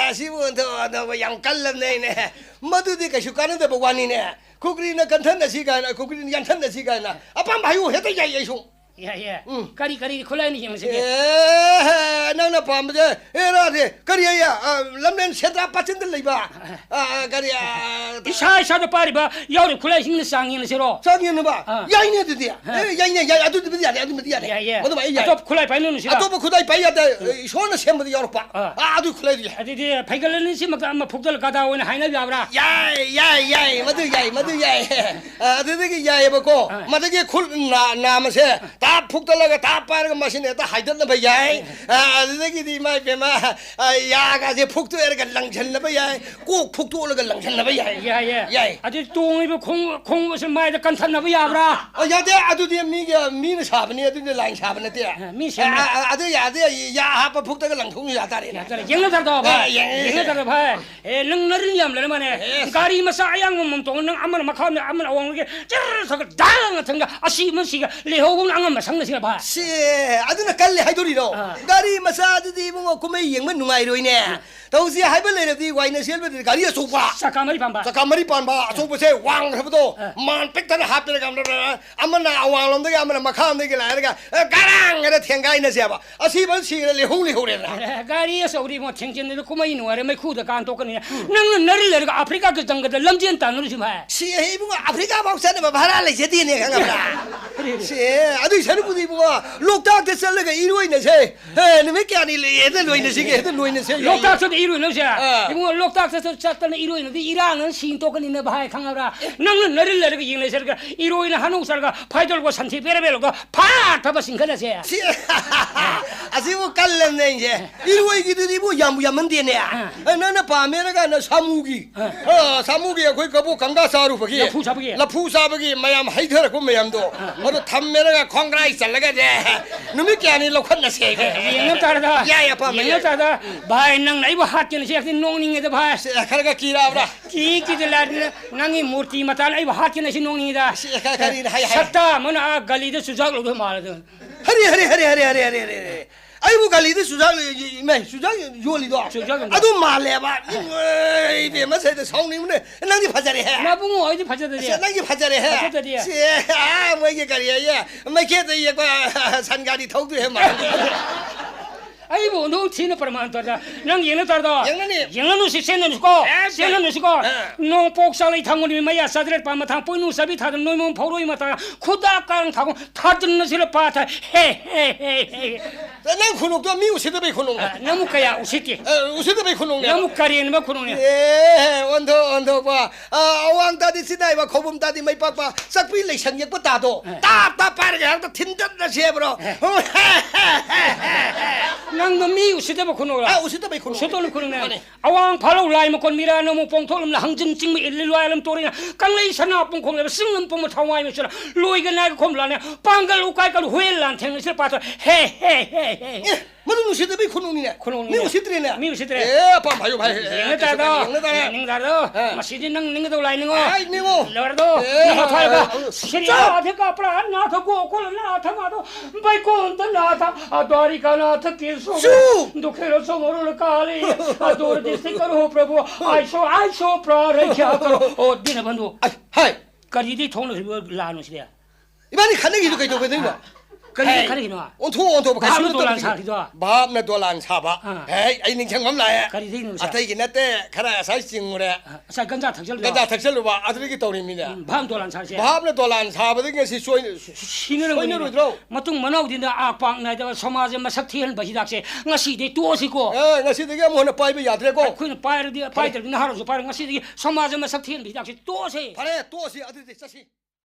ꯑꯁꯤꯕꯨ ꯑꯣꯟꯊꯣꯛ ꯑꯣꯟꯊꯣꯛꯄ ꯌꯥꯝ ꯀꯜꯂꯕꯅꯦ ꯑꯩꯅꯦ꯫ ꯃꯗꯨꯗꯤ ꯀꯩꯁꯨ ꯀꯥꯟꯅꯗꯕ ꯋꯥꯅꯤꯅꯦ꯫ ꯈꯨꯒ꯭ꯔꯤꯅ ꯀꯟꯊꯠꯅꯁꯤ ꯀꯥꯏꯅ, ꯈꯨꯒ꯭ꯔꯤꯅ ꯌꯥꯟꯊꯠꯅꯁꯤ ꯀꯥꯏꯅ꯫ ꯑꯄꯥꯝꯕ ꯍꯥꯏꯌꯨ, ꯍꯦꯛꯇ ꯌꯥꯏ ꯑꯩꯁꯨ꯫ ꯌꯥꯏ, ꯌꯥꯏ꯫ ꯎꯝ꯫ ꯀꯔꯤ, ꯀꯔꯤ ꯈꯨꯠꯂꯥꯏꯅ ꯌꯦꯡꯉꯁꯤꯒꯦ? ꯑꯦ, ꯅꯪꯅ ꯄꯥꯝꯕꯁꯦ, ꯑꯦ, ꯔꯥꯗꯦ, ꯀꯔꯤ ꯍꯥꯏꯌꯦ? ꯑ, ꯂꯝꯂꯦꯟ ꯁꯦꯟꯗ꯭ꯔꯥ ꯄꯥꯠꯆꯤꯟꯗ ꯂꯩꯕ꯫ ꯑ, ꯑ, ꯀꯔꯤ, ꯑ, ꯏꯁꯥ ꯏꯁꯥꯗ ꯄꯥꯏꯔꯤꯕ ꯌꯥꯎꯔꯤꯕ ꯈꯨꯠꯂꯥꯏꯁꯤꯡꯅ ꯆꯥꯡ ꯌꯦꯡꯉꯁꯤꯔꯣ? ꯆꯥꯡ ꯌꯦꯡꯅꯕ? ꯑꯥ꯫ ꯌꯥꯏꯅꯦ ꯑꯗꯨꯗꯤ꯫ ꯑꯥ꯫ ꯑꯦ, ꯌꯥꯏꯅꯦ, ꯌꯥꯏ, ꯑꯗꯨꯗꯨꯃꯗꯤ ꯌꯥꯅꯤ, ꯑꯗꯨꯃꯗꯤ ꯌꯥꯅꯤ꯫ ꯌꯥꯏ, ꯌꯥꯏ꯫ ꯃꯗꯨꯃ ꯑꯩ ꯌꯥꯏ꯫ ꯑꯇꯣꯞꯄ ꯈꯨꯠꯂꯥꯏ ꯄꯥꯏꯅꯔꯨꯁꯤꯔꯣ? ꯑꯇꯣꯞꯄ ꯈꯨꯠꯂꯥꯏ ꯄꯥꯏ ꯌꯥꯗꯦ, ꯏꯁꯣꯔꯅ ꯁꯦꯝꯕꯗ ꯌꯥꯎꯔꯛꯄ꯫ ꯑꯥ꯫ ꯑꯥ, ꯑꯗꯨ ꯈꯨꯠꯂꯥꯏꯗꯨ ꯌꯥꯏ꯫ ꯑꯗꯨꯗꯤ ꯐꯩꯒꯜ ꯑꯅꯤ ꯁꯤꯃꯛꯇ ꯑꯃ ꯐꯨꯛꯇ ꯒꯗꯥ ꯑꯣꯏꯅ ꯍꯥꯏꯅꯕ ꯌꯥꯕ꯭ꯔꯥ? ꯌꯥꯏ, ꯌꯥꯏ, ꯌꯥꯏ, ꯃꯗꯨ ꯌꯥꯏ, ꯃꯗꯨ ꯌꯥꯏ꯫ ꯑ, ꯑꯗꯨꯗꯒꯤ ꯌꯥꯏꯌꯦꯕꯀꯣ꯫ ꯑ꯫ ꯃꯗꯨꯒꯤ ꯈꯨꯜ ꯅꯥ-, ꯅꯥꯝ ꯑꯁꯦ ꯇꯥꯞ ꯐꯨꯛꯇꯠꯂꯒ ꯇꯥꯞ ꯄꯥꯏꯔꯒ ꯃꯁꯤꯅ ꯍꯦꯛꯇ ꯍꯥꯏꯗꯠꯅꯕ ꯌꯥꯏ꯫ ꯑ, ꯑꯗꯨꯗꯒꯤꯗꯤ ꯏꯃꯥ ꯏꯕꯦꯝꯃ, ꯑ, ꯌꯥꯒꯥꯁꯦ ꯐꯨꯛꯇꯣꯛꯑꯦꯔꯒ ꯂꯪꯁꯟꯅꯕ ꯌꯥꯏ, ꯀꯣꯛ ꯐꯨꯛꯇꯣꯛꯂꯒ ꯂꯪꯁꯟꯅꯕ ꯌꯥꯏ꯫ ꯌꯥꯏ, ꯌꯥꯏ꯫ ꯌꯥꯏ꯫ ꯑꯗꯨ ꯇꯣꯡꯉꯤꯕ ꯈꯣꯡ-, ꯈꯣꯡꯎꯞ ꯑꯁꯤ ꯃꯥꯏꯗ ꯀꯟꯊꯠꯅꯕ ꯌꯥꯕ꯭ꯔꯥ? ꯑ, ꯌꯥꯗꯦ, ꯑꯗꯨꯗꯤ ꯃꯤꯒꯤ, ꯃꯤꯅ ꯁꯥꯕꯅꯤ, ꯑꯗꯨꯗꯤ ꯂꯥꯏꯅ ꯁꯥꯕ ꯅꯠꯇꯦ꯫ ꯑ, ꯃꯤ ꯁꯦꯝꯃꯦ꯫ ꯑ, ꯑ, ꯑꯗꯨ ꯌꯥꯗꯦ, ꯌꯥ ꯍꯥꯞꯄ ꯐꯨꯛꯇꯒ ꯂꯪꯊꯣꯛꯅ ꯌꯥ ꯇꯥꯔꯦꯅꯦ꯫ ꯌꯥ ꯇꯥꯔꯦ, ꯌꯦꯡꯅ ꯇꯥꯔꯗꯣ ꯚꯥꯏ? ꯑ, ꯌꯦꯡꯉꯦ꯫ ꯌꯦꯡꯅ ꯇꯥꯔꯗꯣ ꯚꯥꯏ? ꯑꯦ, ꯅꯪ ꯅꯔꯤꯟ ꯌꯥꯝ ꯂꯩꯔ ꯃꯥꯅꯦ꯫ ꯑꯦꯁ꯫ ꯒꯥꯔꯤ ꯃꯆꯥ ꯑꯌꯥꯡꯕ ꯑꯃꯃꯝ ꯇꯣꯡꯉ ꯅꯪ ꯑꯃꯅ ꯃꯈꯥ ꯑꯃꯅ, ꯑꯃꯅ ꯑꯋꯥꯡ ꯑꯣꯏꯒꯦ, ꯆꯔ ꯁꯛꯀ ꯗꯥꯡ ꯊꯪꯒ ꯑꯁꯤ ꯑꯃ ꯁꯤꯒ ꯂꯩꯍꯧꯕꯅ ꯑꯉꯝꯕ ꯁꯪꯅ ꯁꯤꯒ ꯚꯥꯏ꯫ ꯁꯤ, ꯑꯗꯨꯅ ꯀꯜꯂꯦ ꯍꯥꯏꯗꯣꯔꯤꯔꯣ? ꯑꯥ꯫ ꯒꯥꯔꯤ ꯃꯆꯥꯗꯨꯗꯤ ꯏꯕꯨꯡꯉꯣ ꯀꯨꯝꯍꯩ ꯌꯦꯡꯕ ꯅꯨꯡꯉꯥꯏꯔꯣꯏꯅꯦ꯫ ꯎꯝ꯫ ꯇꯧꯁꯤ ꯍꯥꯏꯕ ꯂꯩꯔꯕꯗꯤ ꯋꯥꯏꯅ ꯁꯦꯝꯕꯗꯗꯤ ꯒꯥꯔꯤ ꯑꯆꯧꯕ꯫ ꯆꯀꯥ ꯃꯔꯤ ꯄꯥꯟꯕ꯫ ꯆꯀꯥ ꯃꯔꯤ ꯄꯥꯟꯕ ꯑꯆꯧꯕꯁꯦ ꯋꯥꯡꯈ꯭ꯔꯕꯗꯣ ꯑꯥ꯫ ꯃꯥꯟ ꯄꯤꯛ ꯊꯟꯅ ꯍꯥꯞꯄꯤꯔꯒ ꯑꯃꯅ ꯑꯃꯈꯥꯝꯗꯒꯤ ꯑꯃꯅ ꯃꯈꯥꯝꯗꯒꯤ ꯂꯥꯏꯔꯒ, ꯑ, ꯒꯥꯔꯥꯡ ꯍꯥꯏꯅ ꯊꯦꯡꯒꯥꯏꯅꯁꯦꯕ꯫ ꯑꯁꯤꯕ ꯁꯤꯔ ꯂꯩꯍꯧ ꯂꯩꯍꯧꯔꯦꯗꯅ꯫ ꯑꯦ, ꯒꯥꯔꯤ ꯑꯆꯧꯕꯗꯤ ꯏꯕꯨꯡꯉꯣ ꯊꯦꯡꯖꯤꯟꯗꯅ ꯀꯨꯝꯍꯩ ꯅꯨꯡꯉꯥꯏꯔꯦ, ꯃꯩꯈꯨꯗ ꯀꯥꯟꯊꯣꯛꯀꯅꯤ꯫ ꯅꯪꯅ ꯅꯔꯤ ꯂꯩꯔꯒ ꯑꯐ꯭ꯔꯤꯀꯥꯒꯤ ꯖꯪꯒꯜꯗ ꯂꯝꯖꯦꯟ ꯇꯥꯟꯅꯔꯨꯁꯤ ꯚꯥꯏ꯫ ꯁꯤ ꯏꯕꯨꯡꯉꯣ ꯑꯐ꯭ꯔꯤꯀꯥ ꯐꯥꯎ ꯆꯠꯅꯕ ꯚꯔꯥ ꯂꯩꯖꯗꯦꯅꯦ, ꯈꯪꯉꯕ꯭ꯔꯥ? ꯁꯤ, ꯑꯗꯨꯏ ꯁꯔꯨꯛꯄꯨꯗꯤ ꯏꯕꯨꯡꯉꯣ ꯂꯣꯛꯇꯥꯛꯇ ꯆꯠꯂꯒ ꯏꯔꯣꯏꯅꯁꯦ꯫ ꯑꯦ, ꯅꯨꯃꯤꯠ ꯀꯌꯥꯅꯤ ꯂꯩ-, ꯍꯦꯛꯇ ꯂꯣꯏꯅꯁꯤꯒꯦ, ꯍꯦꯛꯇ ꯂꯣꯏꯅꯁꯦ, ꯌꯥꯏꯌꯦ꯫ ꯂꯣꯛꯇꯥꯛꯇ ꯏꯔꯣꯏꯅꯧꯁꯦ? ꯑꯥ꯫ ꯏꯕꯨꯡꯉꯣ, ꯂꯣꯛꯇꯥꯛꯇ ꯆꯠ-, ꯆꯠꯇꯅ ꯏꯔꯣꯏꯅꯗꯤ ꯏꯔꯥꯡꯅ ꯁꯤꯡ ꯇꯣꯛꯀꯅꯤꯅ ꯚꯥꯏ, ꯈꯪꯉꯕ꯭ꯔꯥ? ꯅꯪꯅ ꯅꯔꯤꯜ ꯂꯩꯔꯒ ꯌꯦꯡ ꯂꯩꯖꯔꯒ ꯏꯔꯣꯏꯅ ꯍꯅꯧ ꯆꯠꯂꯒ ꯐꯥꯏꯗꯣꯔꯒ ꯁꯟꯊꯤ ꯄꯦꯔ ꯄꯦꯔꯒ ꯐꯥ ꯊꯕ ꯁꯤꯡꯈꯠꯅꯁꯦ꯫ ꯁꯤ, ꯑꯁꯤꯕꯨ ꯀꯜꯂꯝꯅꯦ ꯑꯩꯁꯦ꯫ ꯏꯔꯣꯏꯒꯤꯗꯨꯗꯤꯕꯨ ꯌꯥꯝꯕꯨ ꯌꯥꯝꯃꯟꯗꯦꯅꯦ꯫ ꯑꯥ꯫ ꯅꯪꯅ ꯄꯥꯝꯃꯦꯅ ꯀꯥꯟꯗ ꯁꯥꯃꯨꯒꯤ꯫ ꯑꯥ꯫ ꯑꯥ, ꯁꯥꯃꯨꯒꯤ ꯑꯩꯈꯣꯏ ꯀꯕꯣꯛ ꯀꯪꯒꯥ ꯆꯥꯔꯨꯕꯒꯤ꯫ ꯂꯐꯨ ꯆꯥꯕꯒꯤ꯫ ꯂꯐꯨ ꯆꯥꯕꯒꯤ ꯃꯌꯥꯝ ꯍꯩꯊꯔꯛꯄ ꯃꯌꯥꯝꯗꯣ꯫ ꯑꯥ꯫ ꯃꯗꯨ ꯊꯝꯃꯦꯔꯒ ꯈꯣꯡꯒ꯭ꯔꯥꯏ ꯆꯜꯂꯒꯅꯦ꯫ ꯅꯨꯃꯤꯠ ꯀꯌꯥꯅꯤ ꯂꯧꯈꯠꯅꯁꯦꯒꯦ? ꯌꯦꯡꯅ ꯇꯥꯔꯗ꯫ ꯌꯥꯏ, ꯑꯄꯥꯝꯕ ꯌꯦꯡꯅ ꯌꯥꯏ꯫ ꯇꯥꯔꯗ꯫ ꯚꯥꯏ, ꯅꯪꯅ ꯑꯩꯕꯨ ꯍꯥꯠꯀꯦꯅ ꯁꯤ ꯍꯦꯛꯇ ꯅꯣꯛꯅꯤꯡꯉꯦꯗ, ꯚꯥꯏ꯫ ꯁꯤ ꯈꯔ ꯈꯔ ꯀꯤꯔꯛꯑꯕ꯭ꯔꯥ? ꯀꯤ ꯀꯤꯗ ꯂꯥꯏꯗꯅ ꯅꯪꯒꯤ ꯃꯨꯔꯇꯤ ꯃꯇꯥꯅ ꯑꯩꯕꯨ ꯍꯥꯠꯀꯦꯅ ꯁꯤ ꯅꯣꯛꯅꯤꯡꯉꯤꯗ꯫ ꯁꯤ ꯈꯔ ꯈꯔ ꯍꯥꯏ, ꯍꯥꯏ꯫ ꯁꯛꯇ ꯑꯃꯅ ꯑꯥ ꯒꯂꯤꯗ ꯆꯨꯖꯥꯛ ꯂꯧꯗꯣꯏ ꯃꯥꯜꯂꯦ ꯑꯗꯨ꯫ ꯍꯔꯦ, ꯍꯔꯦ, ꯍꯔꯦ꯫ ꯑꯩꯕꯨ ꯒꯂꯤꯗ ꯆꯨꯖꯥꯛ ꯂꯩ-, ꯏꯃꯥꯏ, ꯆꯨꯖꯥꯛ ꯌꯣꯜꯂꯤꯗꯣ? ꯆꯨꯖꯥꯛ ꯌꯣꯟꯕ꯫ ꯑꯗꯨ ꯃꯥꯜꯂꯦꯕ꯫ ꯏꯃꯥꯏ, ꯏꯕꯦꯝꯃ, ꯁꯤꯗ ꯁꯥꯎꯅꯤꯡꯕꯅꯦ꯫ ꯅꯪꯗꯤ ꯐꯖꯔꯦꯍꯦ꯫ ꯅꯕꯨꯡꯉꯣ, ꯑꯩꯗꯤ ꯐꯖꯗꯗꯤ꯫ ꯑꯁ, ꯅꯪꯗꯤ ꯐꯖꯔꯦꯍꯦ꯫ ꯐꯖꯗꯗꯤ꯫ ꯁꯤ, ꯑꯥ, ꯃꯣꯏꯒꯤ ꯀꯔꯤ ꯍꯥꯏꯌꯦ? ꯃꯩꯈꯦꯠꯇ ꯌꯦꯛꯄ ꯁꯟ ꯒꯥꯔꯤ ꯊꯧꯗꯣꯏꯍꯦ ꯃꯥꯜꯂꯦ꯫ ꯑꯩꯕꯨ ꯑꯣꯟꯊꯣꯛ ꯊꯤꯅ ꯄ꯭ꯔꯃꯥꯟ ꯇꯧꯔꯗ ꯅꯪ ꯌꯦꯡꯅ ꯇꯥꯔꯗꯣ? ꯌꯦꯡꯅꯅꯤ꯫ ꯌꯦꯡꯅꯅꯨꯁꯤ, ꯆꯦꯟꯅꯅꯨꯁꯤꯀꯣ꯫ ꯑꯦ, ꯆꯦꯟꯅꯅꯨꯁꯤꯀꯣ꯫ ꯑꯦ꯫ ꯅꯣꯡꯄꯣꯛ ꯆꯥꯂꯩ ꯊꯥꯡꯒꯣꯜ ꯅꯨꯃꯤꯠ ꯃꯌꯥ ꯆꯥꯇ꯭ꯔꯦꯠ ꯄꯥꯟ ꯃꯊꯥꯡ ꯄꯣꯏꯅꯨ ꯆꯥꯕꯤ ꯊꯥꯗꯅ ꯅꯣꯏꯃꯣꯟ ꯐꯧꯔꯣꯏ ꯃꯇꯥ ꯈꯨꯗꯥ ꯀꯥꯡ ꯊꯥꯒꯣꯡ ꯊꯥꯗꯅ ꯁꯤꯔ ꯄꯥꯊ ꯍꯦ ꯍꯦ ꯍꯦ ꯍꯦ꯫ ꯅꯪ ꯈꯨꯅꯣꯛꯇꯣ ꯃꯤ ꯎꯁꯤꯠꯇꯕꯩ ꯈꯨꯅꯣꯛꯅꯦ꯫ ꯑ, ꯅꯪꯕꯨ ꯀꯌꯥ ꯎꯁꯤꯠꯇꯦ? ꯑ, ꯎꯁꯤꯠꯇꯕꯩ ꯈꯨꯅꯣꯛꯅꯦ꯫ ꯅꯪꯕꯨ ꯀꯔꯦꯝꯅꯕ ꯈꯨꯅꯣꯛꯅꯦ꯫ ꯑꯦ, ꯑꯣꯟꯊꯣꯛ, ꯑꯣꯟꯊꯣꯛꯄ꯫ ꯑ, ꯑꯋꯥꯡ ꯇꯥꯗꯤ ꯆꯤꯗꯥꯏꯕ, ꯈꯧꯕꯨꯝ ꯇꯥꯗꯤ ꯃꯩ ꯄꯥꯛꯄ, ꯆꯥꯛꯄꯤ ꯂꯩꯁꯪ ꯌꯦꯛꯄ ꯇꯥꯗꯣ꯫ ꯑ꯫ ꯇꯥꯞ, ꯇꯥꯞ ꯄꯥꯏꯔꯒ ꯍꯦꯛꯇ ꯊꯤꯟꯗꯠꯂꯁꯦꯕ꯭ꯔꯣ? ꯑ꯫ ꯅꯪꯗꯣ ꯃꯤ ꯎꯁꯤꯠꯇꯕ ꯈꯨꯅꯣꯛꯂ? ꯑ, ꯎꯁꯤꯠꯇꯕꯩ ꯈꯨꯅꯣꯛꯅꯦ꯫ ꯎꯁꯤꯠꯇꯕ ꯈꯨꯅꯣꯛꯅꯦ꯫ ꯃꯥꯅꯦ꯫ ꯑꯋꯥꯡ ꯐꯥꯂꯧ ꯂꯥꯏ ꯃꯀꯣꯟ ꯃꯤꯔꯥ ꯅꯣꯡꯃ ꯄꯣꯡꯊꯣꯛꯂꯝꯅ ꯍꯪꯖꯤꯟ ꯆꯤꯡꯕ ꯏꯜꯂꯤ ꯂꯣꯏ ꯑꯂꯝ ꯇꯣꯔꯤꯅ ꯀꯪꯂꯩ ꯁꯅꯥ ꯄꯨꯡꯈꯣꯡꯂꯕ ꯆꯤꯡꯂꯝ ꯄꯨꯝꯕ ꯊꯋꯥꯏ ꯃꯆꯨꯅ ꯂꯣꯏꯒ ꯅꯥꯏꯒ ꯈꯣꯝꯂꯥꯅ ꯄꯥꯡꯒꯜ ꯎꯀꯥꯏ ꯀꯜ ꯍꯨꯌꯦꯟ ꯂꯥꯟ ꯊꯦꯡꯅꯁꯤꯔ ꯄꯥꯊꯣꯛ ꯍꯦ ꯍꯦ ꯍꯦ ꯍꯦ꯫ ꯑꯦ, ꯃꯗꯨ ꯅꯨꯡꯁꯤꯗꯕꯩ ꯈꯨꯅꯨꯡꯅꯤꯅꯦ꯫ ꯈꯨꯅꯨꯡꯅꯤꯅꯦ꯫ ꯃꯤ ꯎꯁꯤꯠꯇ꯭ꯔꯦꯅꯦ꯫ ꯃꯤ ꯎꯁꯤꯠꯇ꯭ꯔꯦ꯫ ꯑꯦ, ꯑꯄꯥꯝ ꯍꯥꯏꯌꯨ ꯚꯥꯏ꯫ ꯌꯦꯡꯉ ꯇꯥꯗꯣ꯫ ꯌꯦꯡꯉ ꯇꯥꯔꯦ꯫ ꯌꯦꯡꯅꯤꯡ ꯇꯥꯗꯣ꯫ ꯑꯦ꯫ ꯃꯁꯤꯗꯤ ꯅꯪ ꯅꯤꯡꯒꯗꯧ ꯂꯥꯏꯅꯤꯡꯉꯣ꯫ ꯑꯩ ꯅꯤꯡꯉꯣ꯫ ꯂꯣꯏꯔꯗꯣ꯫ ꯑꯦ, ꯅꯪ ꯍꯥꯊꯥꯏꯕ꯫ ꯑꯦ, ꯑꯦ, ꯁꯤꯔꯤ ꯆꯨꯞ! ꯅꯥꯊ ꯀꯥꯄ꯭ꯔꯥ ꯅꯥꯊ ꯒꯣꯀꯨꯜ ꯅꯥꯊ ꯃꯥꯗꯣ ꯕꯩꯀꯨꯟꯊ ꯅꯥꯊ ꯑꯗ꯭ꯋꯥꯔꯤꯀꯥ ꯅꯥꯊ ꯀꯦꯁꯣ꯫ ꯆꯨꯞ! ꯗꯨꯈꯦꯔ ꯁꯣꯃꯣꯔꯨ ꯀꯥꯂꯤ꯫ ꯑꯗꯨꯔ ꯗꯤꯁꯇ꯭ꯔꯤꯛ ꯀꯔꯣ ꯄ꯭ꯔꯚꯨ꯫ ꯑꯥꯏꯁꯣ, ꯑꯥꯏꯁꯣ ꯄ꯭ꯔꯥꯔꯩꯈ꯭ꯌꯥ ꯀꯔꯣ꯫ ꯑꯣ, ꯗꯤꯅꯕꯟꯙꯨ꯫ ꯑꯩ, ꯍꯥꯏ꯫ ꯀꯔꯤꯗꯤ ꯊꯣꯛꯅꯈꯤꯕ ꯂꯥꯟꯅꯣ ꯁꯤꯗꯤ? ꯏꯕꯥꯅꯤ ꯈꯠꯅꯈꯤꯗꯨ ꯀꯩꯗꯧꯒꯗꯣꯏꯅꯣ? ꯀꯔꯤꯒꯤ ꯍꯦ, ꯈꯠꯅꯈꯤꯅꯣ? ꯑꯣꯟꯊꯣꯛ ꯑꯣꯟꯊꯣꯛꯄ ꯀꯩꯁꯨ ꯚꯥꯞꯅ ꯅꯠꯇꯕ ꯗꯣꯂꯥꯟ ꯃꯤꯅꯦ꯫ ꯁꯥꯔꯤꯗꯣ? ꯚꯥꯞꯅ ꯗꯣꯂꯥꯟ ꯁꯥꯕ꯫ ꯑꯥ꯫ ꯍꯦ, ꯑꯩ ꯅꯤꯡꯁꯤꯡꯕ ꯑꯃ ꯂꯥꯛꯑꯦ꯫ ꯀꯔꯤꯗꯩꯅꯣ ꯁꯥ? ꯑꯇꯩꯒꯤ ꯅꯠꯇꯦ, ꯈꯔ ꯉꯁꯥꯏ ꯆꯤꯡꯉꯨꯔꯦ꯫ ꯑꯥ, ꯉꯁꯥꯏ ꯒꯟꯖꯥ ꯊꯛꯆꯜꯂꯨꯔꯣ? ꯒꯟꯖꯥ ꯊꯛꯆꯜꯂꯨꯕ, ꯑꯗꯨꯗꯒꯤ ꯇꯧꯔꯤꯃꯤꯅꯦ꯫ ꯎꯝ, ꯚꯥꯞꯅ ꯗꯣꯂꯥꯟ ꯁꯥꯔꯤꯁꯦ꯫ ꯚꯥꯞꯅ ꯗꯣꯂꯥꯟ ꯁꯥꯕꯗꯒꯤ ꯉꯁꯤ ꯁꯣꯏ-, ꯁꯤꯅꯔꯝꯒꯅꯤ꯫ ꯁꯣꯏꯅꯔꯣꯏꯗ꯭ꯔꯣ? ꯃꯇꯨꯡ ꯃꯅꯥꯎꯗꯤꯅ ꯑꯥ ꯄꯥꯛ ꯅꯥꯏꯗꯕ ꯁꯃꯥꯖ ꯃꯁꯛ ꯊꯤꯍꯟꯕ ꯍꯤꯗꯥꯛꯁꯦ ꯉꯁꯤꯗꯩ ꯇꯣꯛꯑꯁꯤꯀꯣ꯫ ꯑꯦ, ꯉꯁꯤꯗꯒꯤ ꯑꯃꯨꯛ ꯍꯟꯅ ꯄꯥꯏꯕ ꯌꯥꯗ꯭ꯔꯦꯀꯣ꯫ ꯑꯩꯈꯣꯏꯅ ꯄꯥꯏꯔꯗꯤ, ꯐꯔꯦ꯫ ꯄꯥꯏꯗ꯭ꯔꯗꯤ ꯅꯍꯥꯔꯣꯜꯁꯨ ꯄꯥꯏꯔꯣꯏ꯫ ꯉꯁꯤꯗꯒꯤ ꯁꯃꯥꯖ ꯃꯁꯛ ꯊꯤꯍꯟꯕ ꯍꯤꯗꯥꯛꯁꯦ ꯇꯣꯛꯑꯁꯦ꯫ ꯐꯔꯦ, ꯇꯣꯛꯑꯁꯤ, ꯑꯗꯨꯗꯤ ꯆꯠꯁꯤ꯫